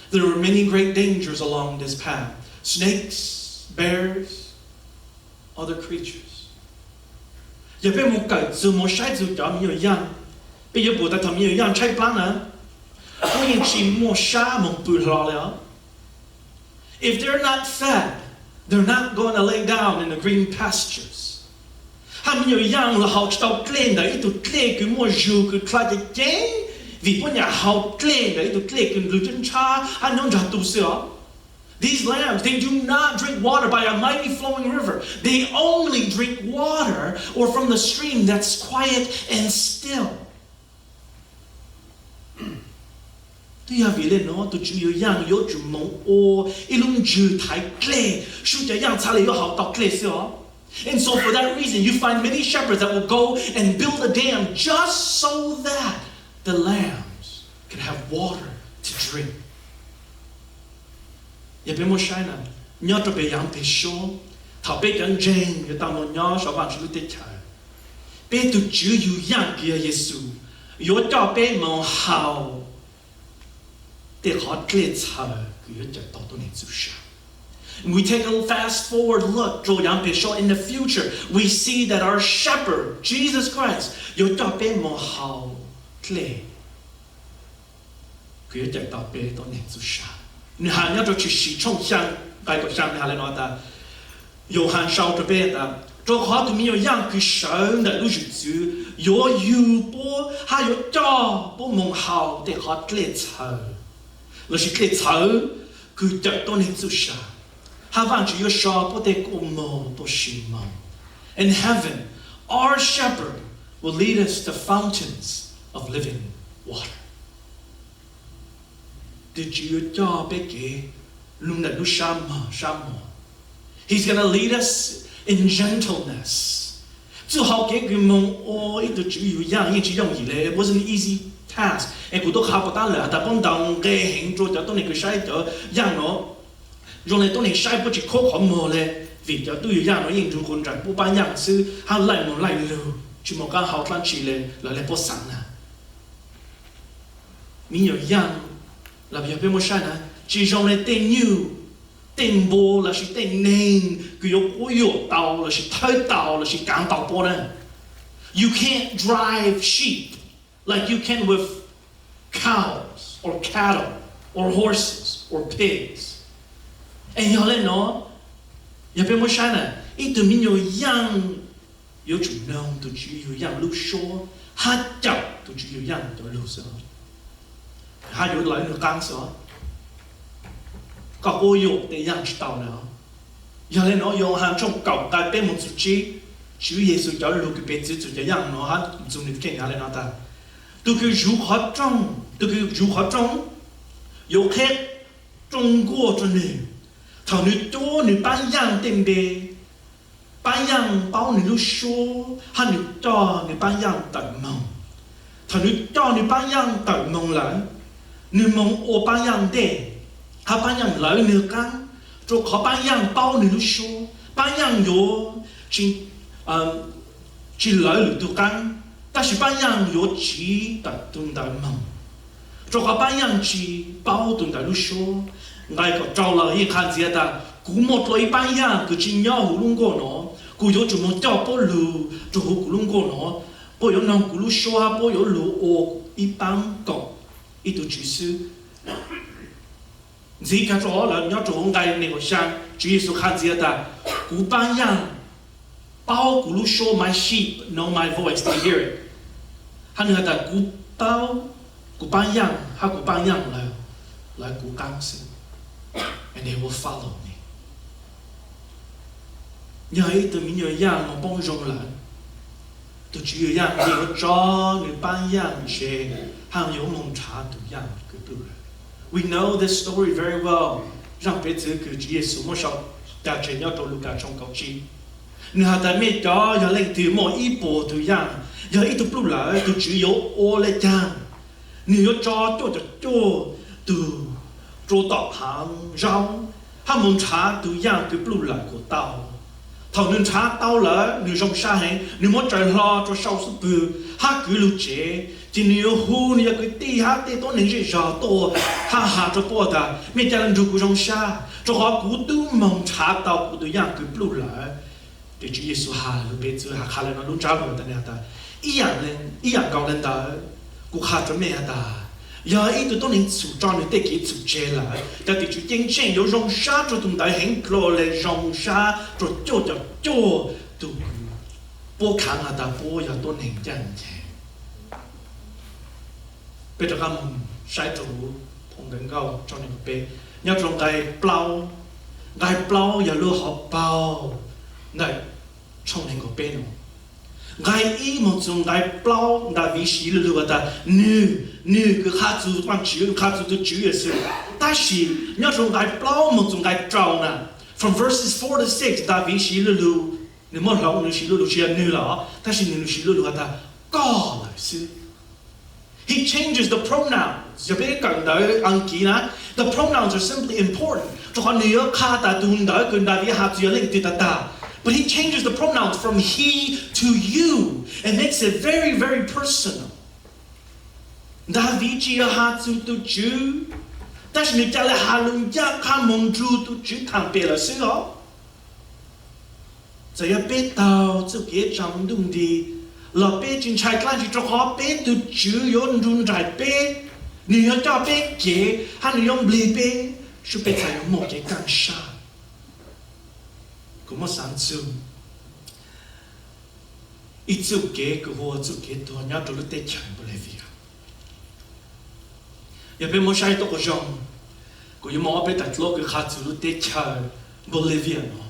There were many great dangers along this path. Snakes, bears, other creatures. Yog peb moog kawm txug moog saib txug cov me nyuam yaaj, peb yuav pum tas thaum me nyuam yaaj tshaib plaab na, puab yeej tsi muaj sab moog pw hlo le os. If they're not fed, they're not gonna lay down in the green pastures. Hab me nyuam yaaj lug haus tsi tau dlej ntawm ib tug dlej kws muaj zug kws dlha ceev ceev, vim puab nyam haus dlej ntawm ib tug dlej kws lug tshab tshab hab nyob nraag tu xwb os. These lambs, they do not drink water by a mighty flowing river. They only drink water or from the stream that's quiet and still. Twb yog vim le nuav tug Tswv Yug Yaaj yuav tsum moog ua ib lub ntswg thaiv dlej, sub cov yaaj txhad le yuav haus tau dlej xwb os. And so for that reason, you find many shepherds that will go and build a dam just so that the lambs can have water to drink. Yog peb muab saib na, nyob rau pem yaav peg suab, thaum peb cov ntseeg yuav tau moog nyob sau Vaajtswv lub teb chaws, peb tug Tswv Yug Yaaj kws yog Yexus yuav coj peb moog haus tej qhov dlej txhaws kws yuav cawm tau tuab neeg txuj sa. We take a fast forward look rau yaav peg suab, in the future, we see that our shepherd, Jesus Christ, yuav coj peb moog haus dlej kws yuav cawm tau peb tuab neeg txuj sa. Nwg has nyob rau Tshwm Sim tshooj xyaa nqai kaum xyaa nwg has le nuav tas, Yauhas sau rau peb tas, rau qhov tug me nyuam yaaj kws sawv ntawm lub zwm txwv yuav yug puab hab yuav coj puab moog haus tej qhov dlej txhaws, lossis dlej txhawv kws cawm tuab neeg txuj sa, hab Vaajtswv yuav so puab tej kuaj moog tuaj si moog. In heaven, our shepherd will lead us to fountains of living water. Tug Tswv yuav coj peb kev lug ntawm lub sab mog sab mog. He's gonna lead us in gentleness. Txuj hau kev kws moog ua ib tug Tswv Yug Yaaj yeej tsi yooj yim le, it wasn't an easy task. Es kuv tub qha puas tab lawm has tas puab ntaus nqe heev rua cov tuab neeg kws saib cov yaaj nuav. Zoo le tuab neeg saib puab tsi khuab qhov muag le, vim cov tub yug yaaj nuav yeej nrug quas nraim puab paab yaaj xwb hab laij moog laij lug tsi moog qaab hau dlaab tsi le, lawv le puab xaav na. Me nyuam yaaj los yog peb muab saib na, tsi zoo le tej nyuj, tej npua lossis tej neeg kws yuav quab yuam tau lossis thawb tau lossis kaav tau puab na. You can't drive sheep like you can with cows or cattle or horses or pigs. Es yog le nuav, yog peb muab saib na, ib tug me nyuam yaaj yuav tsum noog tug Tswv Yug Yaaj lub suab hab cawm tug Tswv Yug Yaaj cov lug xwb, hab yuav lawv nwg qaab xwb. Koj quab yuam tej yaaj tsi tau le. Yog le nuav Yauhas tshooj kaum nqai peb moog txug tsib, Tswv Yexus cov lug kws piv txwv txug cov yaaj nuav hab txug nwg kheej has le nuav tas, tug kws zuv qhov rooj, tug kws zuv qhov rooj yuav qheb rooj nkuaj rua nwg. Thaum nwg cuab nwg paab yaaj tej npe, paab yaaj paub nwg lub suab hab nwg coj nwg paab yaaj tawm moog. Thaum nwg coj nwg paab yaaj tawm moog lawm, nwg moog ua paab yaaj ntej, hab paab yaaj lawv nwg qaab, rua qhov paab yaaj paub nwg lub suab. Paab yaaj yuav tsi, tsis lawv lwm tus qaab, tab sis paab yaaj yuav tsiv tawm tug ntawd moog, rua qhov paab yaaj tsi paub tug ntawd lub suab. Nqai kaum rau los yeej qha ntxiv tas, kuv muaj dlua ib paab yaaj kws tsi nyob huv lub nkuaj no, kuv yuav tsum moog coj puab lug rua huv kuv lub nkuaj no. Puab yuav noog kuv lub suab, puab yuav lug ua ib paab koom ib tug tswv xwb. Ntxiv kag rua lawm nyob rua huv nqai neeg kaum xyaa, Tswv Yexus qha ntxiv tas, kuv paab yaaj paub kuv lub suab, my sheep know my voice, they hear it. Hab nwg has tas, kuv paub kuv paab yaaj hab kuv paab yaaj lawv, lawv kuv qaab xwb, and they will follow me. Yog ib tug miv nyuas yaaj moog poob zoo lawm, tug tswv yaaj yeej yuav tso nwg paab yaaj tseg hab yuav moog nrhav tug yaaj kws pluj lawm. We know this story very well. Zaaj piv txwv kws Tswv Yexus muab sau cag tseg nyob rua Lukas tshooj kaum tsib. Nwg has tas, mej cov yog leej twg muaj ib puas tug yaaj yog ib tug pluj lawm, tug tswv yuav ua le caag? Nwg yuav tso cuaj caum cuaj tug rua tom haav zaub hab moog nrhav tug yaaj kws pluj lawm kuas tau. Thaum nwg nrhav tau lawm, nwg zoo sab heev, nwg muab tsaws hlo rua sau xub pwg hab kwv lug tsev, ces nwg yuav hu nwg cov kwv tij hab tej tuab neeg zej zog tuaj hab has rua puab tas, mej ca le nrug kuv zoo sab, rua qhov kuv tub moog nrhav tau kuv tug yaaj kws pluj lawm. Ces Tswv Yexus has lug piv txwv has qha le nuav lub ntsab lug tas, nwg has tas, ib yaam nkaus le ntawd, kuv qha rua mej has tas, yog ib tug tuab neeg txhum tso nwg tej kev txhum tseg lawm, cov tim tswv ceeb tsheej yuav zoo sab rua tug ntawd heev dlua le zoo sab rua cuaj caum cuaj tug puab khaav has tas puab yog tuab neeg ncaj nceeg. Peb rov qaab moog saib rua huv phoo Nkawv Nkauj tshooj neeg nkaum peb, nyob rua nqai plaub. Nqai plaub yog lub hauv paug ntawm tshooj neeg nkaum peb nuav. Nqai ib moog txug nqai plaub, Daviv siv lu lug has tas nwg, nwg kws qha txug Vaajtswv, qha txug tug Tswv Yexus. Tab sis nyob rua nqai plaub moog txug nqai rau na, from verses four to six, Daviv siv lu lug, nwg muab hloov, nwg siv lu lug tsi yog nwg lawm, tab sis nwg, nwg siv lu lug has tas koj lawm xwb. He changes the pronouns. Yog peb kawm ntawv Askiv na, the pronouns are simply important rua qhov nwg yuav qha tas tug ntawd kws Daviv has txug yog leej twg tag tag. But he changes the pronouns from he to you and makes it very, very personal. Daviv tsi yog has txug tug Tswv, tab sis nwg ca le has lug ncaj qha moog nrug tug Tswv thaam pem lawm xwb os. Txawm yog peb taug txuj kev tsaus ntuj nti los peb tsi ntshai dlaab tsi, rua qhov peb tug Tswv yuav nrug nraim peb, nwg yuav coj peb kev hab nwg yuav nplig peb, sub peb txhad yuav muaj kev kaaj sab. Kuv muab xaav txug ib txuj kev kws hu ua txuj kev tuag nyob rua lub teb chaws Bolivia. Yog peb muab saib tuab quas zoo, kuv yuav muab ob peb tawm dluab kws qha txug lub teb chaws Bolivia no.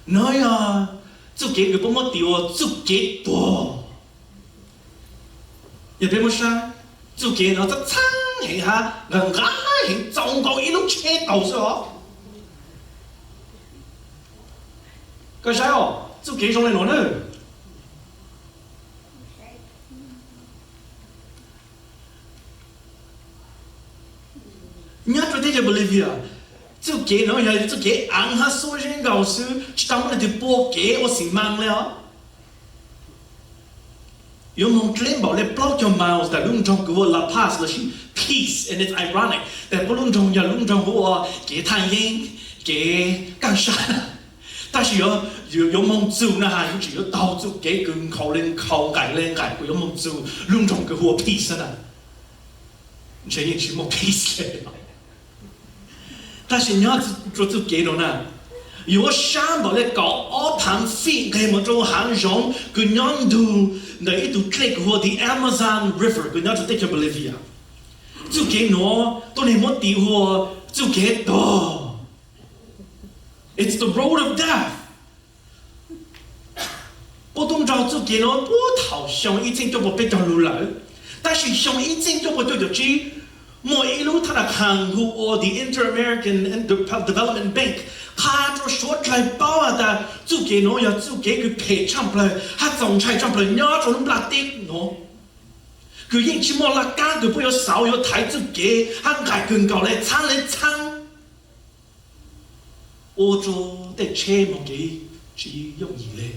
Nuav yog txuj kev kws puab muab tis ua txuj kev tuag. Yog peb muab saib, txuj kev nuav txaaj txaaj heev hab nqaim nqaim heev, txaus nkaus ib lub tsheb taug xwb os. Koj saib os, txuj kev zoo le nuav na. Nyob rua teb chaws Bolivia, txuj kev nuav yog txuj kev aav hab xuab zeb nkaus xwb, tsi tau muaj leej twg pua kev ua xi maas le os. Yuav moog dleb npaum le plaub caug miles ntawm lub nroog kws hu ua La Paz lossis Peace, and it's ironic tas puab lub nroog yog lub nroog hu ua kev thaj yeeb, kev kaaj sab, tab sis yuav moog txug na has yuav tseem yuav taug txuj kev kws nkhaus le nkhaus, nqaim le nqaim kuas yuav moog txug lub nroog kws hu ua Peace na. Ntshe yeej tsi muaj peace le. Tab sis nyob rua txuj kev nuav na, yuav sab npaum le kaum ob phaav feet nqeg moog rua haav zoov kws nyob ntug ntawm ib tug dlej kws hu ua the Amazon River kws nyob rua teb chaws Bolivia. Txuj kev nuav tuab neeg muab tis hu ua txuj kev tuag. It's the road of death. Puab tub nrug txuj kev nuav puag thaum xyoo ib txheeb cuaj pua peb caug lug lawm, tab sis xyoo ib txheeb cuaj pua cuaj caum tsib, muaj ib lub thab naj khaas hu ua the Inter-American Development Bank qha rua suav dlawg paub has tas txuj kev nuav yog txuj kev kws phem tshaj plawg hab txaus ntshai tshaj plawg nyob rua lub nplaj teb nuav, kws yeej tsi muaj laj kab kws puab yuav xauv yuav thaiv txuj kev hab nqaim kws nkaus le txhaab le txhaab, ua rua tej tsheb moog kev tsi yooj yim le.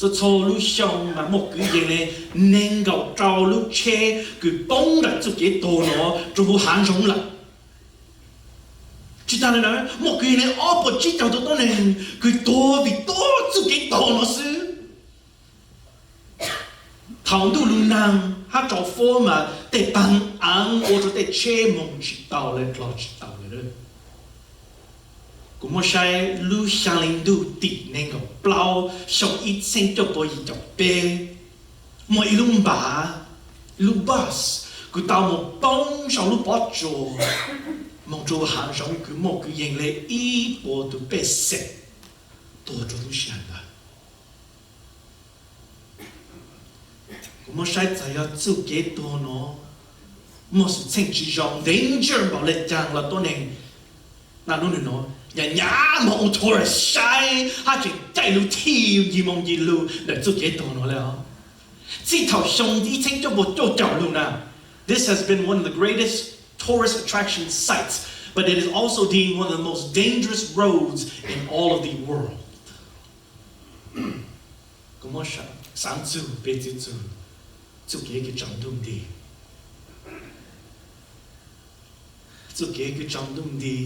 Txhua txhua lub xyoo mas muaj kwv yees li nees nkaum rau lub tsheb kws poob ntawm txuj kev tuag no rau huv hav zoov lawm. Tsis tas li ntawd, muaj kwv yees li ob puas tsib caug tus tuab neeg kws tuag vim tuab txuj kev tuag no xwb. Thaum ntuj lug naag hab tsaus fuab mas tej paag aav ua rua tej tsheb moog tsis tau le, dlog tsis tau le. Kuv muab saib lub xyaa le ntuj tim nees nkaum plaub xyoo ib txheeb cuaj pua yim caum peb, muaj ib lub npav, ib lub bus kws tau moog poob sau lub pob tsuas moog rua hav zoov kws muaj kwv yees le ib puas tus pej xeem tuag rua lub sij hawm ntawd. Kuv muab saib txawm yog txuj kev tuag no muaj xwm txheej tsis zoo, danger npaum le caag los tuab neeg na lub nub no nyam nyam moog ua tourist saib hab tseem caij lug thij ncig moog ncig lug ntawm txuj kev tuag no le os. Txij thaum xyoo ib txheeb cuaj pua cuaj caum lug na, this has been one of the greatest tourist attraction sites, but it is also deemed one of the most dangerous roads in all of the world. Kuv muab xaav txug peb txwv txug txuj kev kws tsaus ntuj nti. Txuj kev kws tsaus ntuj nti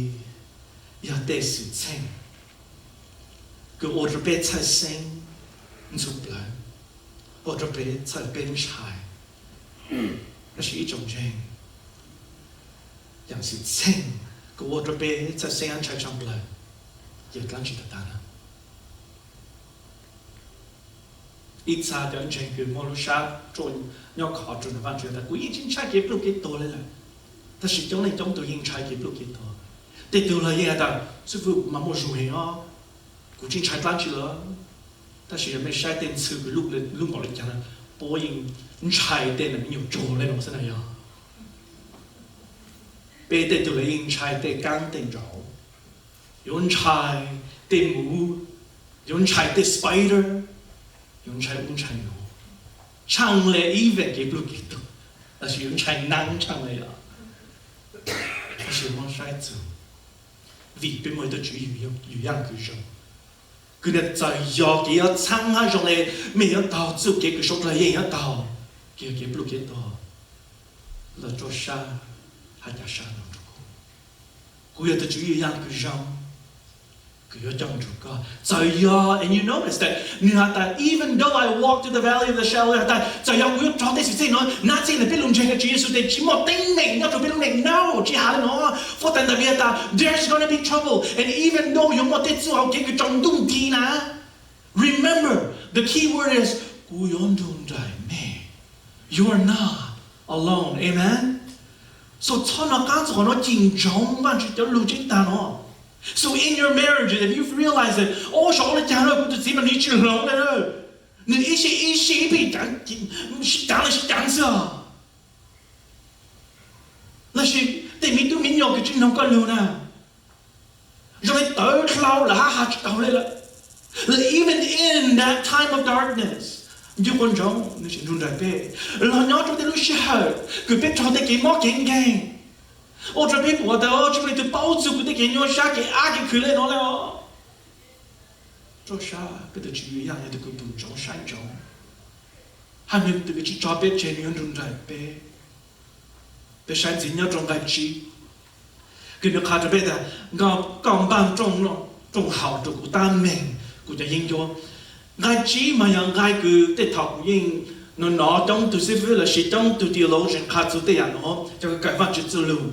yog tej xwm txheej kws ua rua peb txhawj xeeb ntxhov plawg, ua rua peb txhawj peb ntshai. Tab sis ib tsoom ntseeg, yaam xwm txheej kws ua rua peb txhawj xeeb ntshai tshaj plawg yog dlaab tsi tag tag na? Ib txha cov ntseeg kws muaj lub sab ruaj nyob khov rua ntawm Vaajtswv tas kuv yeej tsi ntshai kev pluj kev tuag le lawm. Tab sis coob leej coob tug yeej ntshai kev pluj kev tuag. Tej tug los yeej has tas xib fwb, kuv mas muaj zug heev os, kuv tsi ntshai dlaab tsi lawm. Tab sis yog mej saib tej ntxhw kws lub npaum le caag na, puab yeej ntshai tej nam me nyuam tsaug le nuav xwb na yog. Peb tej tug los yeej ntshai tej kaab tej nraud, yuav ntshai tej muv, yuav ntshai tej spider, yuav ntshai ub ntshai nuav, tshaaj le even kev pluj kev tuag, tab sis yuav ntshai naab tshaaj le os. Tab sis muab saib txug, vim peb muaj ib tug Tswv yug yaaj kws zoo, kws nws txawm yog kev yuav txhaab hab zoo le, mej yuav taug txuj kev kws suav dlawg yeej yuav taug, kev, kev pluj kev tuag, lawv rua sab hab ca sab nrug kuv. Kuv yog tug Tswv yug yaaj kws zoo, kws yuav coj nrug koj. Txawm yog, and you notice that nws has tas, even though I walk through the valley of the shadow, has tas txawm yog kuv yuav rov tej xwm txheej nuav, nab txheej ntawm peb lug ntseeg Tswv Yexus tes tsi muaj teeb meem nyob rua peb lub neej no, tsi has le nuav. Fuab tas ntawm has tas, there's gonna be trouble, and even though yuav muaj tej txuj hauv kev kws tsaus ntuj nti na, remember, the key word is, kuv yuav nrug nraim mej. You are not alone. Amen. So txhob nov qaab txug qhov nuav, cim ntsoov Vaajtswv cov lug tseeb tag no. So in your marriages, if you realize that, o, saum ua le caag na, kuv tug txiv mas nws tsi hloov le, nws ib sij ib sij pheej sib caav le sib caav xwb os. Lossis tej miv tub miv nyuam kws tsi noog koj lug na, zoo le tawv dlhau lawm hab has tsi taug le lawm. Even in that time of darkness, ncu qub ntsoov nws tseem nrug nraim peb. Los nyob rua tej lub sij hawm kws peb raug tej kev mob kev nkeeg, ua rua peb pum tas tsi muaj leej twg paub txug kuv tej kev nyuaj sab kev ab kev khwv le nuav le os. Rua sab peb tug Tswv Yexus yaaj yog tug kws pum ntsoov saib ntsoov, hab nwg tug kws tsi tso peb tseg, nwg yuav nrug nraim peb. Peb saib ntxiv nyob rua nqai tsib, kws nwg qha rua peb tas, koj npaaj rooj haum rua kuv tab meeg kuv cov yeeb ncuab. Nqai tsib mas yog nqai kws tej thaum kuv yeej nov nov coob tug xib fwb lossis coob tug theologian qha txug tej yaam nuav, cov kws kawm Vaajtswv txuj lug,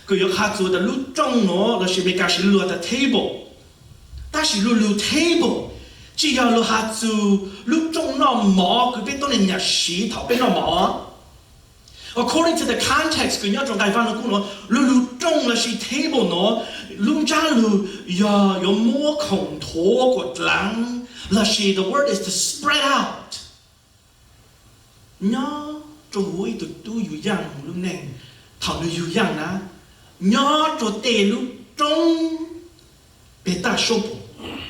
kws yuav qha txug tas lub rooj nuav lossis Amelikas siv lug tas table. Tab sis lu lug table tsi yog lug has txug lub rooj noj mov kws peb tuab neeg nyam siv thaum peb noj mov. According to the context kws nyob rua nqai Vaaj Lug Kub nuav, lu lug rooj lossis table nuav, lub ntsab lug yog yuav muab khoom nthuav kuas dlaav, lossis the word is to spread out. Nyob rua huv ib tug tub yug yaaj lub neej, thaum nwg yug yaaj na, nyob rua tej lub roob peg taj suab pum,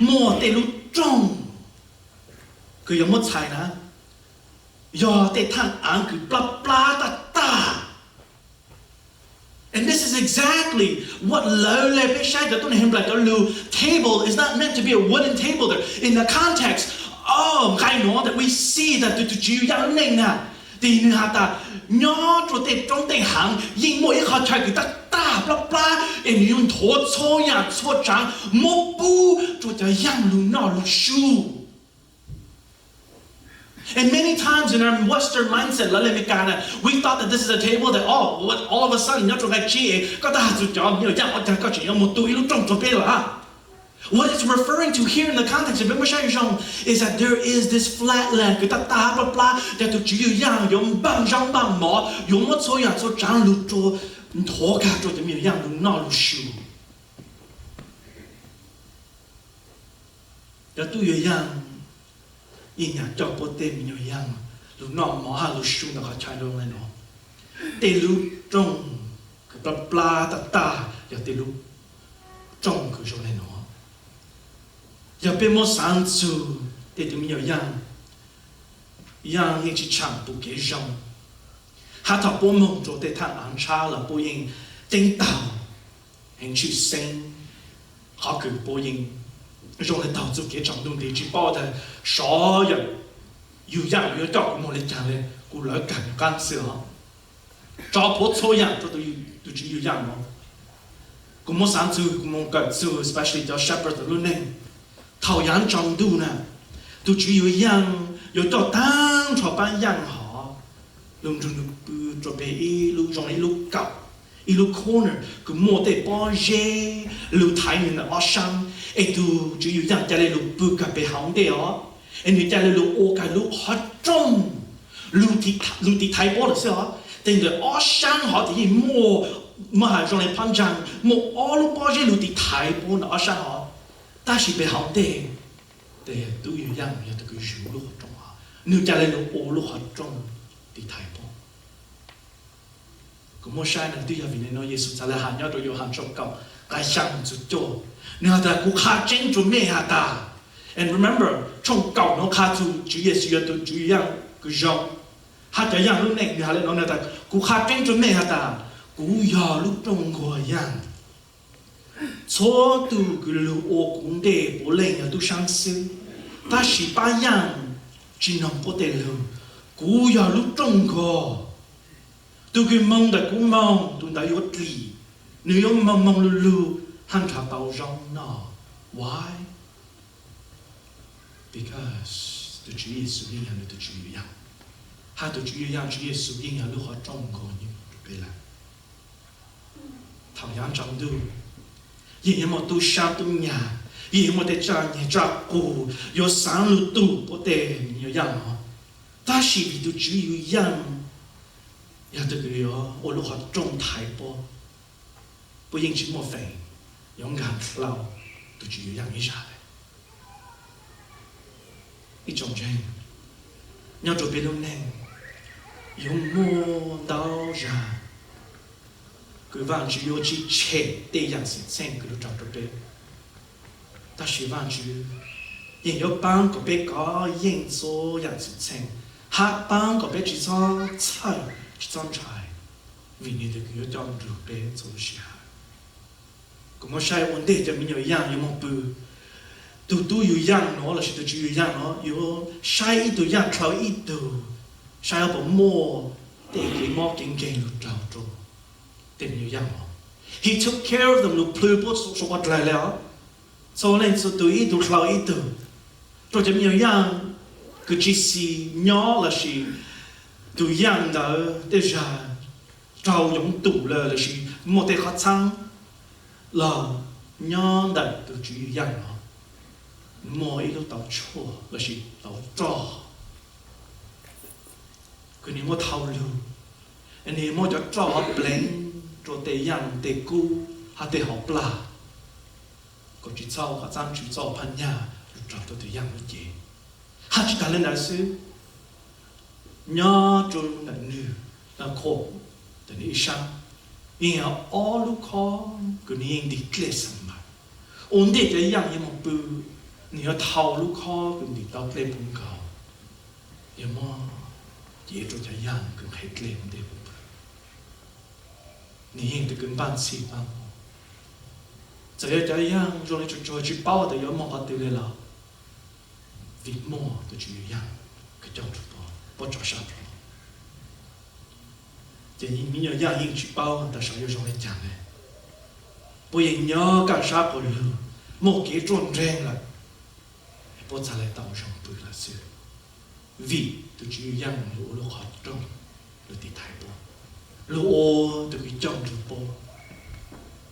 muaj tej lub rooj kws yog muab txhais na, yog tej thaaj aav kws plab plab taj tag. And this is exactly what lawv le peb saib cov tuab neeg Henplais cov lug, table is not meant to be a wooden table there. In the context, Nqai nuav tas we see tas tus Tswv Yug Yaaj lub neej na, tes nwg has tas nyob rua tej roob tej haav yeej muaj ib qhov chaw kws tag tag plab plab es nwg yuav nthuav txhua yaam txhua tsaav muab pub rua cov yaaj lug noj lug sub. And many times in our Western mindset, lawv le Amelikas na, we thought that this is a table that all, all of a sudden nyob rua nqai tsib es koj tab has txug cov me nyuam yaaj ua caag koj tseem yuav moog tu ib lub rooj rua peb lawm. What it's referring to here in the context, peb muab saib zoo, is that there is this flat land kws tag tag plab plab, tas tus Tswv Yug Yaaj yuav npaaj zaub npaaj mov, yuav muab txhua yaam txhua tsaav lug rua, nthuav kag rua cov me nyuam yaaj lug noj lug sub. Cov tub yuav yaaj yeej nyam coj puab tej me nyuam yaaj lug noj mov hab lug sub ntawm qhov chaw zoo le nuav. Tej lub rooj kws plab plab tag tag yog tej lub rooj kws zoo le nuav. Yog peb muab xaav txug tej tug me nyuam yaaj, yaaj yeej tsi tshaam tus kev zoo, hab thaum puab moog rua tej thaaj aav ntshab los puab yeej teeb taug heev tshwj xeeb, qhov kws puab yeej zoo le taug txuj kev tsaam ntuj nti tsi paub tas sov yawm yug yaaj yuav coj kuv moog le caag le, kuv lawv kag qaab xwb os. Tso plhuav txhua yaam rua tus Tswv Yug Yaaj nuav. Kuv muab xaav txug, kuv moog kawm txug especially cov shepherd lub neej. Thaum yaav tsaus ntuj na, tus Tswv Yug Yaaj yuav coj taag nrho paab yaaj hov lug nrug nwg pw rua peg ib lub zoo le ib lub kaum, ib lub corner kws muaj tej pob zeb lug thaiv nwg ntawm ob saab, es tus Tswv Yug Yaaj ca le lug pw kag peg hauv ntej os, es nwg ca le lug ua kag lub qhov rooj lug tiv thaiv pob lawm xwb os. Tes ntawm ob saab hov tes yeej muaj, muaj has zoo le phab ntsaag, muaj ob lub pob zeb lug tiv thaiv pob ntawm ob saab hov, tab sis peg hauv ntej tes tub Yug Yaaj yog tug kws zug lub qhov rooj hov, nwg ca le lug ua lub qhov rooj tiv thaiv pob. Kuv muab saib na, twb yog vim le nuav Yexus txhad le has nyob rua Yauhas tshooj kaum nqai xyaa txug cuaj, nwg has tas kuv qha tseeb rua mej has tas, and remember tshooj kaum nuav qha txug Tswv Yexus yog tug Tswv Yug Yaaj kws zoo, hab cov yaaj lub neej, nwg has le nuav, nwg tas kuv qha tseeb rua mej has tas kuv yog lub rooj nkuag yaaj. Txhua tug kws lug ua kuv ntej puav leej yog tub saab xwb, tab sis pab yaaj tsi noog puab tej lug. Kuv yog lub rooj nkuag. Tug kws moog ntawm kuv moog, tug ntawd yuav dlim, nwg yuav moog moog lug lug hab nrhav tau zaub noj. Why? Because tug Tswv Yexus yeej yog nwg tug Tswv Yug Yaaj, hab tug Tswv Yug Yaaj Tswv Yexus yeej yog lub qhov rooj nkuag nyob rua peb lawm. Thaum yaav tsaus ntuj, yeej yuav muaj tub sab tub nyag, yeej yuav muaj tej tsaj nyeg tsaj qus yuav xaav lug tu puab tej me nyuam yaaj hov. Tab sis vim tug Tswv Yug Yaaj yog tug kws yuav ua lub qhov rooj thaiv puab, puab yeej tsi muaj feem yuav nkaag dlhau tug Tswv Yug Yaaj ib zag le. Ib tsoom ntseeg, nyob rua peb lub neej yuav muaj ntau zag kws Vaajtswv yuav tsi tshem tej yaam xwm txheej kws lug raug rua peb, tab sis Vaajtswv yeej yuav paab kom peb kov yeej txhua yaam xwm txheej, hab paab kom peb tsi txhob txhawj tsi txhob ntshai, vim nwg tug kws yuav coj nrug peb txhua lub sij hawm. Kuv muab saib ua ntej cov me nyuam yaaj yuav moog pw, tug tub Yug Yaaj nuav lossis tug Tswv Yug Yaaj nuav yuav saib ib tug yaaj dlhau ib tug, saib puas muaj tej kev mob kev nkeeg lug raug rua tej me nyuam yaaj nuav. He took care of them, lug plhws puab suav quas dlaig le os. Txhua leej txhua tug ib tug dlhau ib tug, rua cov me nyuam yaaj kws tsi xis nyob lossis tug yaaj ntawd tej zag raug yoov tum lawm lossis muaj tej qhov txhaab los nyob ntawm tug Tswv Yug Yaaj nuav muaj ib lub tauv tshuaj lossis tauv roj kws nwg muab dhau lug, nwg muab cov roj hov pleev rua tej yaaj tej kub hab tej hauv plag, kom tsi txhob qhov txhaab tsi txhob phab nyaj lug raug rua tug yaaj lub cev. Hab tsi taag le ntawd xwb, nyob rua ntawm nwg, qhov ntawm nwg ib sab, yeej yog ob lub khob kws nwg yeej ntim dlej xeem lawm. Ua ntej cov yaaj yuav moog pw, nwg yuav dhau lub khob kws ntim tau dlej puv nkaus, yuav muab cev rua cov yaaj kws nqhis dlej ua ntej puv pw. Nwg yeej tug kws npaaj txhij npaaj hmoov. Txawm yog cov yaaj zoo le tsuag tsuag tsi paub tas yuav moog qhov twg le los, Vim muaj tus Tswv Yug Yaaj kws coj rua puab, puab tso sab rua. Ces me nyuam yaaj yeej tsi paub tas saum yuav zoo le caag le. Puab yeej nyob kaaj sab quas lug, muaj kev ruaj nreeg lawm, puab txhad le tau zoo pw lawm xwb. Vim tus Tswv Yug Yaaj lug ua lub qhov rooj lug tiv thaiv puab, lug ua tug kws coj nrug puab,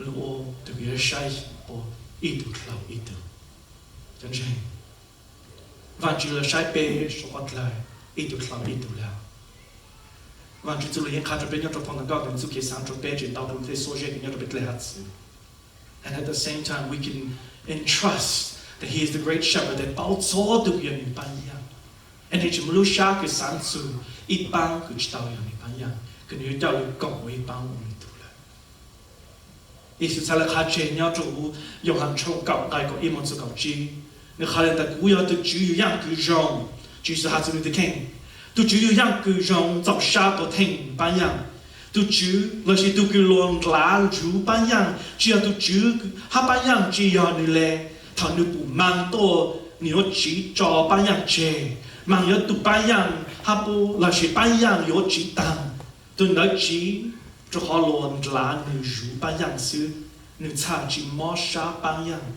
lug ua tug kws yuav saib puab ib tug dlhau ib tug. Cov ntseeg, Vaajtswv lug saib peb suav qhov dlhau ib tug dlhau ib tug le. Vaajtswv txuj lug yeej qha rua peb nyob rua phoo ntawv Nkauj Npeeg txuj kev xaav rua peb tseem tau rua tej xuab zej kws nyob rua peb dlej hab txwv. And at the same time, we can entrust that He is the great shepherd, tas paub txhua tug kws yog nwg paab yaaj. And nwg tsi muaj lub sab kws xaav txug ib paab kws tsi tau yog nwg paab yaaj, kws nwg yuav coj lug koom ua ib paab ua nwg tug lawm. Yexus txhad le qha tseg nyob rua huv Yauhas tshooj kaum nqai kaum ib moog txug kaum tsib. Nwg qha le tas, kuv yog tug Tswv Yug Yaaj kws zoo. Tswv Yexus has txug nwg tug kheej, tug Tswv Yug Yaaj kws zoo txaus sab tuav theej paab yaaj. Tug Tswv lossis tug kws luas ndlav nrug paab yaaj tsi yog tug Tswv, hab paab yaaj tsi yog nwg le. Thaum nwg pum maag tuaj, nwg yuav tsiv tso paab yaaj tseg. Maag yuav tu paab yaaj hab puab, lossis paab yaaj yuav tsiv taag. Tug ntawd tsiv rua qhov luas ndlav nwg zuv paab yaaj xwb, nwg txhaj tsi mob sab paab yaaj.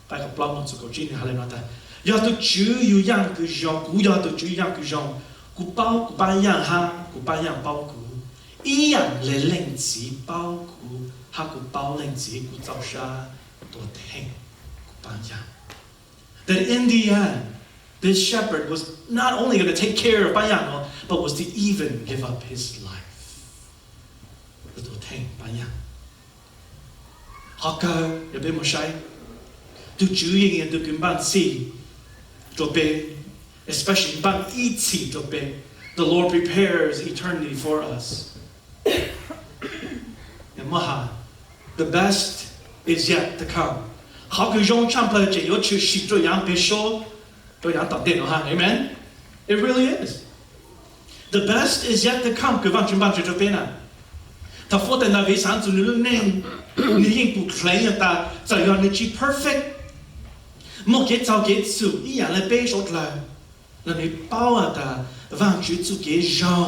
Nqai kaum plaub moog txug kaum tsib nwg has le nuav tas, yog tug Tswv Yug Yaaj kws zoo, kuv yog tug Tswv Yug Yaaj kws zoo, kuv paub kuv paab yaaj hab kuv paab yaaj paub kuv, ib yaam le Leej Txiv paub kuv hab kuv paub Leej Txiv, kuv txaus sab tuav theej kuv paab yaaj. That in the end, this shepherd was not only gonna take care of paab yaaj, but was to even give up his life. Tuav theej paab yaaj. Qhov kawg yog peb moog saib, tug Tswv yeej yog tug kws npaaj txhij rua peb, especially npaaj ib txhis rua peb. The Lord prepares eternity for us. Muab has, the best is yet to come. Qhov kws zoo tshaj plawg tseem yuav tshwm sim rua yaav peg suab, rua yaav tom ntej nuav hab. Amen. It really is. The best is yet to come kws Vaajtswv npaaj tseg rua peb na. Thaum fuab tais Ndaviv xaav txug nwg lub neej, nwg yeej pum dleev tas txawm yog nwg tsi perfect, muaj kev txaug kev txhum ib yaam le peb suav dlawg, los nwg paub has tas Vaajtswv txuj kev zoo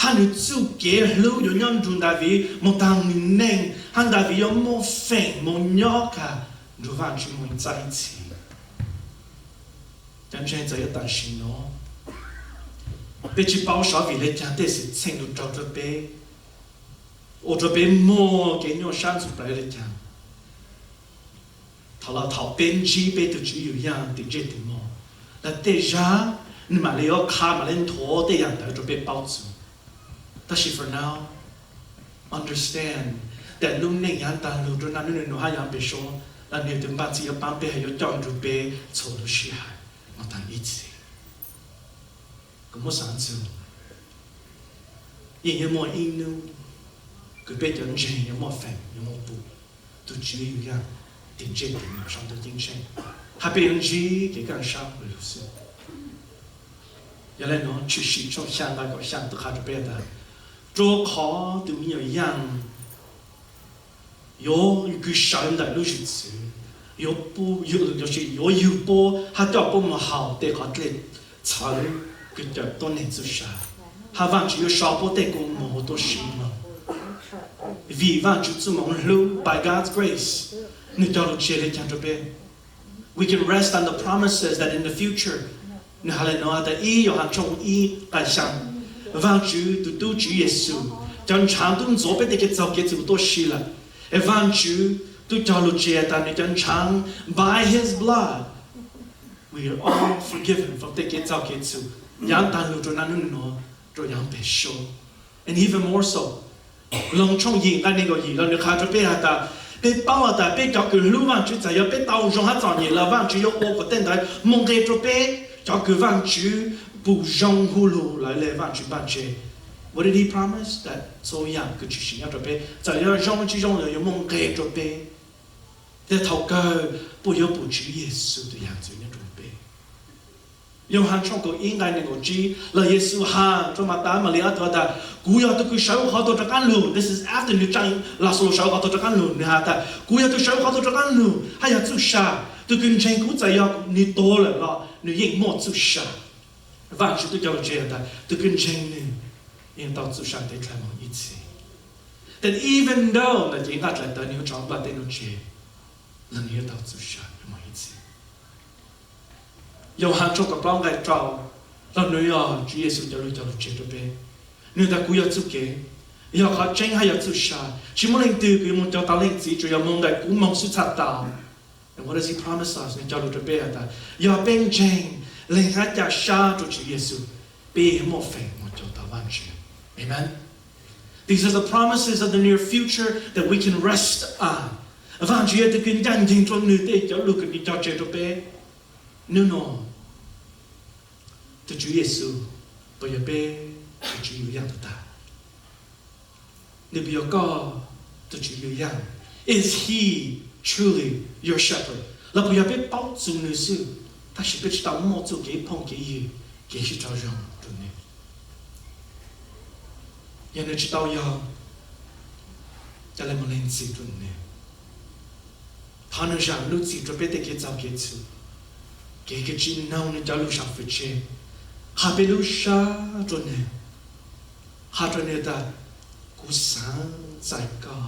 hab nwg txuj kev hlub yuav nyob nrug Ndaviv moog taag nwg neej, hab Ndaviv yuav muaj feem moog nyob kag nrug Vaajtswv moog txais txhim. Cov ntseeg, txawm yuav tam sim nuav peb tsi paub sov vim le caag tej xwm txheej lug raug rua peb, ua rua peb muaj kev nyuaj sab ntxhov plawv le caag, thaum los thaum peb ntsib peb tug Tswv Yug Yaaj tim ntsej tim muag, los tej zag nwg maam le yuav qha, maam le nthuav tej yaam ntawd rua peb paub txug. Tab sis for now, understand tas lub neej yaav taag lug rua naj nub nub hab yaav peg suab, los nwg tug npaaj txhij yuav paab peb hab yuav coj nrug peb txhua lub sij hawm moog taag ib txhis. Kuv muab xaav txug, yeej yuav muaj ib nub kws peb cov ntseeg yuav muaj feem yuav muaj pum tug Tswv Yug Yaaj tim ntsej tim muag saum ntuj ceeb tsheej, hab peb yuav ntsib kev kaaj sab lug xwb. Yog le nuav Tshwm Sim tshooj xyaa nqai kaum xyaa tau qha rua peb tas, rua qhov tug me nyuam yaaj yuav kws sawv ntawm lub zwm txwv, yuav, yuav yug puab hab coj puab moog haus tej qhov dlej txhawv kws cawm tuab neeg txuj sa, hab Vaajtswv yuav so puab tej koob moov tuaj siv moog. Vim Vaajtswv txuj moov hlub, by God's grace, nwg cog lug tseg le caag rua peb. We can rest on the promises that in the future, nwg has le nuav tas ib Yauhas tshooj ib nqai xyaa, Vaajtswv tug tub Tswv Yexus cov ntshaav tub ntxuav peb tej kev txaug kev txhum tuaj si lawm. Es Vaajtswv tub cog lug tseg tas nwg cov ntshaav, by his blood we are all forgiven from tej kev txaug kev txhum yaav taag lug rua naj nub nua, rua yaav peg suab. And even more so, Loos tshooj yim nqai neeg nkaum yim los nwg qha rua peb has tas, peb paub has tas peb cov kws hlub Vaajtswv txawm yog peb tau zoo hab txom nyem los Vaajtswv yuav ua kom tej ntawd moog nqe rua peb. Cov kws Vaajtswv pum zoo hu lug lawv le Vaajtswv npaaj tseg. What did he promise? That txhua yaam kws tshwm sim nyob rua peb txawm yuav zoo tsi zoo los yuav moog nqe rua peb. Tej thaum kawg puab yuav pum Tswv Yexus tug yaam ntxwv nyob rua peb. Yauhas tshooj kaum ib nqai neeg nkaum tsib los Yexus has rua Matas Mali ob tug tas, kuv yog tug kws sawv ua qhov tuag rov qaab lug. This is after nwg tsaa Laxalus sawv ua qhov tuag rov qaab lug, nwg has tas kuv yog tug sawv ua qhov tuag rov qaab lug hab yog txuj sa. Tug kws ntseeg kuv txawm yog nwg tuag lawm los Nws yeej muaj txuj sa. Vaajtswv twb cog lug tseg has tas tug kws ntseeg nws yeej tau txuj sa ntev dlhau moog ib txhis. Then even though ntawm cev nqaj dlaim tawv nws yuav rov nplaj tej nuav tseg, los nws yuav tau txuj sa moog ib txhis. Yauhas tshooj kaum plaub nqai rau, los nws yog Tswv Yexus cov lug cog lug tseg rua peb. Nws tas kuv yog txuj kev, yog qhov tseeb hab yog txuj sa. Tsi muaj leej twg kws yuav moog cuag tau Leej Txiv, tsuas yog moog ntawm kuv moog xwb txhaj tau. And what does he promise us? Nws cog lug rua peb has tas yog peb ntseeg, lees hab ca sab rua Tswv Yexus, peb muaj feem moog cuag tau Vaajtswv. Amen. These are the promises of the near future that we can rest on. Vaajtswv yog tug kws ncaaj nceeg rua nws tej cov lug kws nws cog tseg rua peb. Nub nua, tug Tswv Yexus puas yog peb tug Tswv yug yaaj tug tag? Nws puas yog koj tug Tswv yug yaaj? Is he truly your shepherd? Los puas yog peb paub txug nws xwb, tab sis peb tsi tau muaj txuj kev phooj kev ywg, kev sib raug zoo rua nws? Yog nws tsi tau yog, ca le moog lees txim rua nws. Thov nws zaam lub txim rua peb tej kev txhaum kev txhum, kev kws tsi noog nws cov lug sam fwm tseg. Qha peb lub sab rua nws, qha rua nws tas kuv xaav txais koj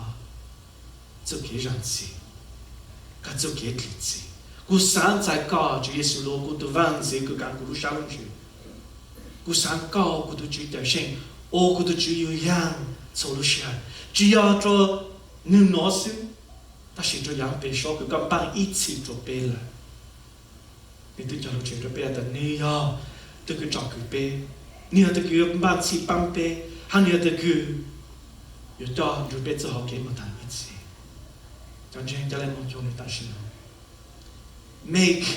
txuj kev zaam txim, koj txuj kev dlim txim. Kuv xaav txais koj Tswv Yexus lug ua kuv tug Vaajtswv kws kaav kuv lub sab lub ntsws. Kuv xaav koj ua kuv tug Tswv Cawmseej, ua kuv tug Tswv yug yaaj txhua lub sij hawm. Tsi yog rua nub nua xwb, tab sis rua yaav peg suab kws koj npaaj ib txhis rua peb lawm. Nws twb cog lug tseg rua peb tas nws yog tug kws tsom kwm peb, nws yog tug kws yuav npaaj txhij paab peb, hab nws yog tug kws yuav coj nrug peb txuj hauv kev moog taag ib txhis. Cov ntseeg, ca le moog cuag nws tam sim no. Make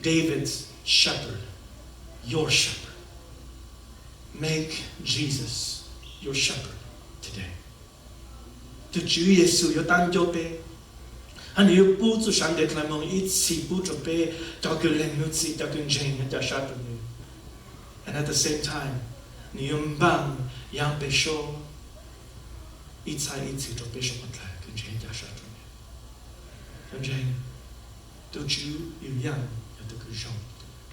David's shepherd your shepherd. Make Jesus your shepherd today. Tug Tswv Yexus yuav taab ncuab peb, hab nws yuav pub txuj sa ntev dlhau moog ib txhis pub rua peb cov kws lees nws txim, cov kws ntseeg hab ca sab rua nws. And at the same time, nws yuav npaaj yaav peg suab ib txhais ib txhis rua peb suav dlawg kws ntseeg ca sab rua nws. Cov ntseeg, tug Tswv yug yaaj yog tug kws zoo,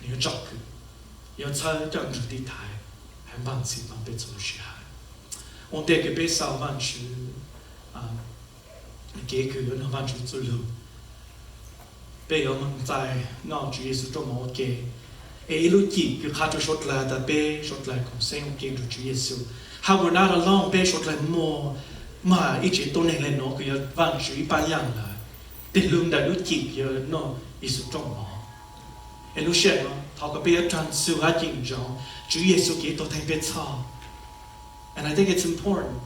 nws yuav tsom kwm, yuav txhawb coj nrug tiv thaiv, hab npaaj txhij paab peb txhua lub sij hawm. Ua ntej kws peb xaus Vaajtswv kev kws yuav noog Vaajtswv txuj lug, peb yuav moog txais noj Tswv Yexus rooj mov ua ke. Es ib lub cim kws qha rua suav dlawg tas peb suav dlawg koom xeeb ua ke nrug Tswv Yexus. Hab ua dlaab lug peb suav dlawg muaj, muaj ib tsev tuab neeg le nuav kws yog Vaajtswv ib paab yaaj lawm. Tes lug ntawm lub cim kws yuav noj Yexus rooj mov. Es lub sij hawm no thov kom peb yuav raag txug hab cim ntsoov Tswv Yexus kev tuag theej peb txhoj. And I think it's important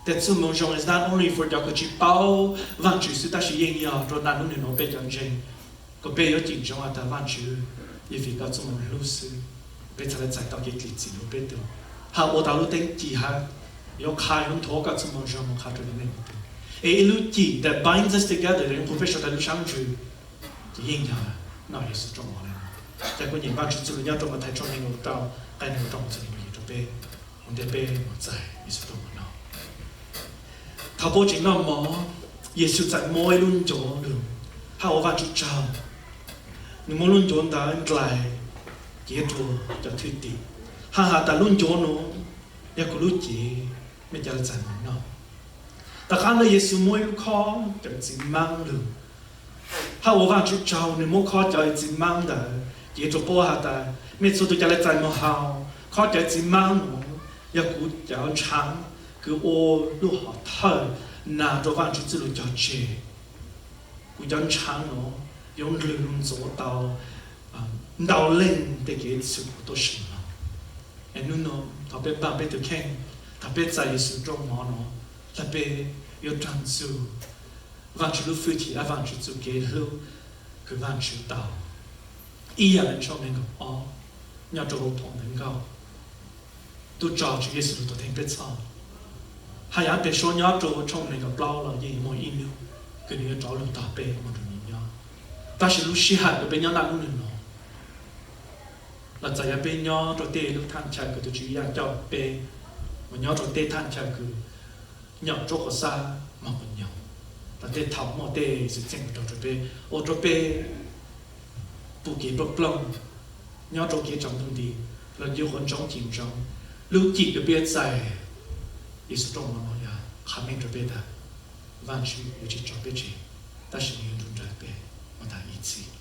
that txuj moo zoo is not only for cov kws tsi paub Vaajtswv xwb, tab sis yeej yog rua naj nub nwg nuav peb cov ntseeg, kom peb yuav cim ntsoov has tas Vaajtswv, yog vim koj txuj moo hlub xwb, peb txhad le txais tau kev dlim txim rua peb tug, hab ua tau lub teeb ci hab yuav qha yuav nthuav koj txuj moo zoo moog qha rua cov neeg tug. Es ib lub cim that binds us together, nqug peb suav dlawg lub saab ntsws, ces yeej yog noj Yexus rooj mov le. Ca kuv nyeem Vaajtswv txuj lug nyob rua Mathais tshooj neeg nkaum rau, nqai neeg nkaum rau mus txug neeg nkaum yim rua peb, ua ntej peb mus txais Yexus rooj mov no. Thaus puab tseem noj mov, Yexus txawm muab ib lub ncuav lug hab ua Vaajtswv tsaug. Nws muab lub ncuav ntawd ndlais cev rua cov thwj tim, hab has tas lub ncuav nuav yog kuv lub cev, mej ca le txais moog noj. Tom qaab ntawd Yexus muab ib lub khob cawv txiv maab lug hab ua Vaajtswv tsaug, nws muab khob cawv txiv maab ntawd cev rua puab has tas mej txhua tug ca le txais moog haus. Khob cawv txiv maab nuav yog kuv cov ntshaav kws ua lub hom thawj nag rua Vaajtswv txuj lug cog tseg. Kuv cov ntshaav nuav yuav ndlwg lug ntxuav tau ntau leej tej kev txhum tuab si moog. Es nub nua thov peb npaaj peb tug kheej, thaus peb txais Yexus rooj mov nuav, thaus peb yuav raag txug Vaajtswv lub fwj chim hab Vaajtswv txuj kev hlub kws Vaajtswv tau. Ib Yelees tshooj neeg nkaum ob, nyob rua huv phoo ntawv nkauj, tub tso Tswv Yexus lug tuag theej peb txhoj. Hab yav peg suab nyob rua tshooj neeg nkaum plaub los yeej muaj ib nub kws nws yuav rov lug tog peb moog nrug nws nyob. Tab sis lub sij hawm kws peb nyob naj nub nwg nuav, los txawm yog peb nyob rua tej lub thaj chaw kws tug Tswv Yaaj coj peb mus nyob rua tej thaj chaw kws nyom tsuab quas xab moog quas nyoog, los tej thaus muaj tej xwm txheej kws raug rua peb, ua rua peb pum kev plooj plooj, nyob rau kev tsaus ntuj nti, los yog qhov ntsoov cim ntsoov, lub cim kws peb yuav txais Yexus rooj mov no yog qha meej rau peb tas Vaajtswv yuav tsis tso peb tseg, tab sis nws yuav nrug nrog peb mus tas ib txhis.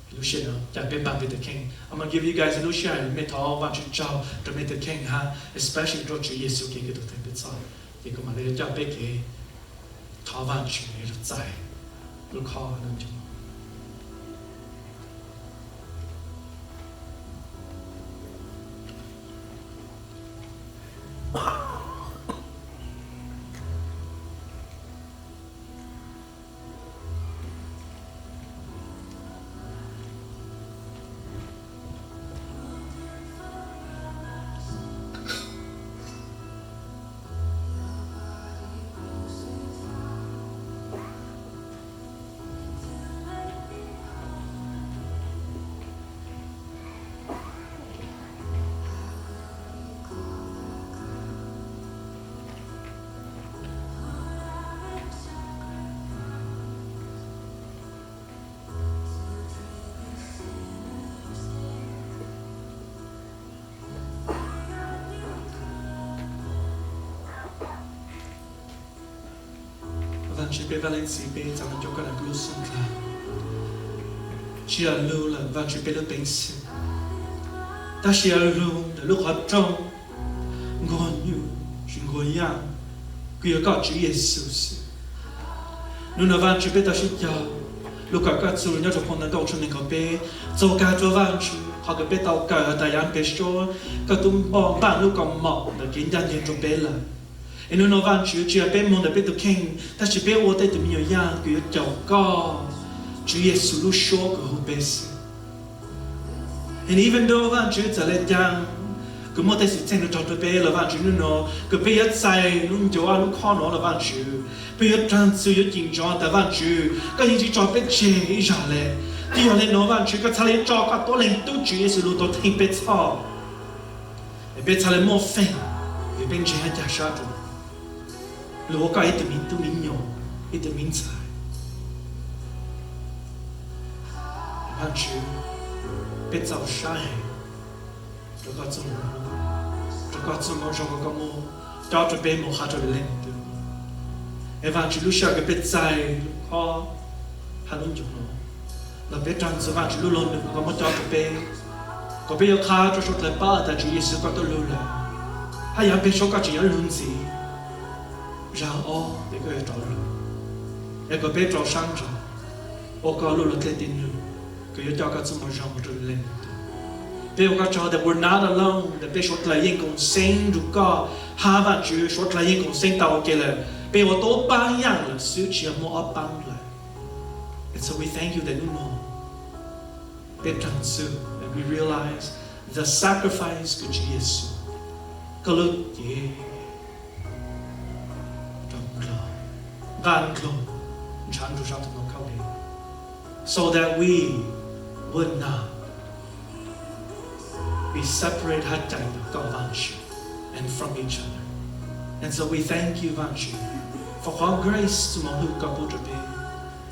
Lub sij hawm no ca peb npaj peb tus kheej. I'm gonna give you guys lub sij hawm mej thov Vaajtswv tsaug rau mej tus kheej hab especially rau Tswv Yexus kev kws tus theej peb txhoj, ces kuv mam li coj peb kev thov Vaajtswv lug txais lub khob lub ncu. Vaajtswv, peb vaaj leej txiv, peb txav lug cuag koj lub xub dlawg. Tsi yog lug lawm Vaajtswv peb lub peev xwm, tab sis yog lug ntawm lub qhov rooj nquag nyuj tsis nquag yaaj, kws yog koj Tswv Yexus xwb. Nub no Vaajtswv peb tau sib cog lug kawm koj txuj lug nyob rua phoo ntawv Nkauj Tshooj neeg nkaum peb, txaug kag rua Vaajtswv qhov kws peb tau kawm tas yav peg suab, koj tub npaj lub kaus mom ntawm kev ncaj nceeg rua peb lawm. Es nub no Vaajtswv tsi yog peb moog ntawm peb tug kheej, tab sis peb ua tej tug me nyuam yaaj kws yuav caum koj Tswv Yexus lub suab kws hu peb xwb. And even though Vaajtswv txawm le caag kws muaj tej xwm txheej nrug rua peb los Vaajtswv, nub no kws peb yuav txais lub ncuav lub khob no los Vaajtswv, peb yuav raag txug yuav cim ntsoov tas Vaajtswv koj yeej tsi tso peb tseg ib zag le. Twb yog le nuav Vaajtswv koj txhad le tso koj tuab leeg tub Tswv Yexus lug tau theej peb txhoj, es peb txhad le muaj feem, es peb ntseeg hab ca sab rua lug ua koj ib tug miv tub miv nyuas, ib tug miv ntxhais. Vaajtswv, peb txaus sab heev rua koj txuj moo, rua koj txuj moo zoo kws koj muab cob rua peb moog qha rua lub leej twg. Es Vaajtswv, lub sij hawm kws peb txais lub khob hab lub ncuav no, los peb raag txug Vaajtswv lub lug nub kws koj muab cob rua peb, kom peb yuav qha rua suav dlawg paub tas Tswv Yexus koj tuaj lug lawm, hab yav peg suab koj tseem yuav lug ntxiv. Zag ob tes koj yuav rov lug, es kom peb rau sab nraud ua koj lub lug dlej dlej nub kws yuav coj koj txuj moo zoo rua lub leej twg. Peb ua koj tsaug tas we're not alone, tas peb suav dlawg yeej koom xeeb nrug koj, hab Vaajtswv suav dlawg yeej koom xeeb tau ua ke lawm. Peb ua tau ob paab yaaj lawm xwb, tsi yog muaj ob paab lawm. And so we thank you tas nub no peb raag txug and we realize the sacrifice kws Tswv Yexus, koj lub cev rov nqag nqag ntshav nrug sab tug Maum Khaub Lig, so that we would not be separate hab cais ntawm koj Vaajtswv and from each other. And so we thank you Vaajtswv for qhov grace txuj moo hwj koj pub rua peb.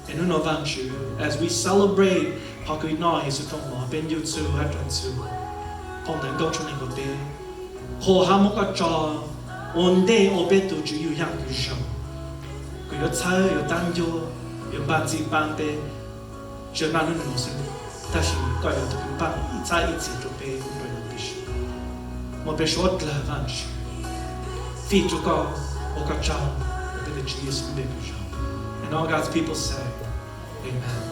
Es nub no Vaajtswv, as we celebrate qhov kws noj Yexus koob mov, peb ncu txug hab raag txug phoo ntawv Nkauj Tshooj neeg nkaum peb, qhuas hab muab koj tso ua ntej ua peb tug Tswv yug yaaj kws zoo, kws yuav txhawb, yuav taab ncuab, yuav npaj txhij paab peb, tsi yog npaj nub nua xwb, tab sis koj yuav tug kws npaj ib txhab ib txhis rua peb rua yav peb suav. Muaj peb suav dlawg Vaajtswv, fij rua koj, ua koj tsaug, rua peb tug Tswv Yexus lub npe kws zoo. And all God's people say, Amen.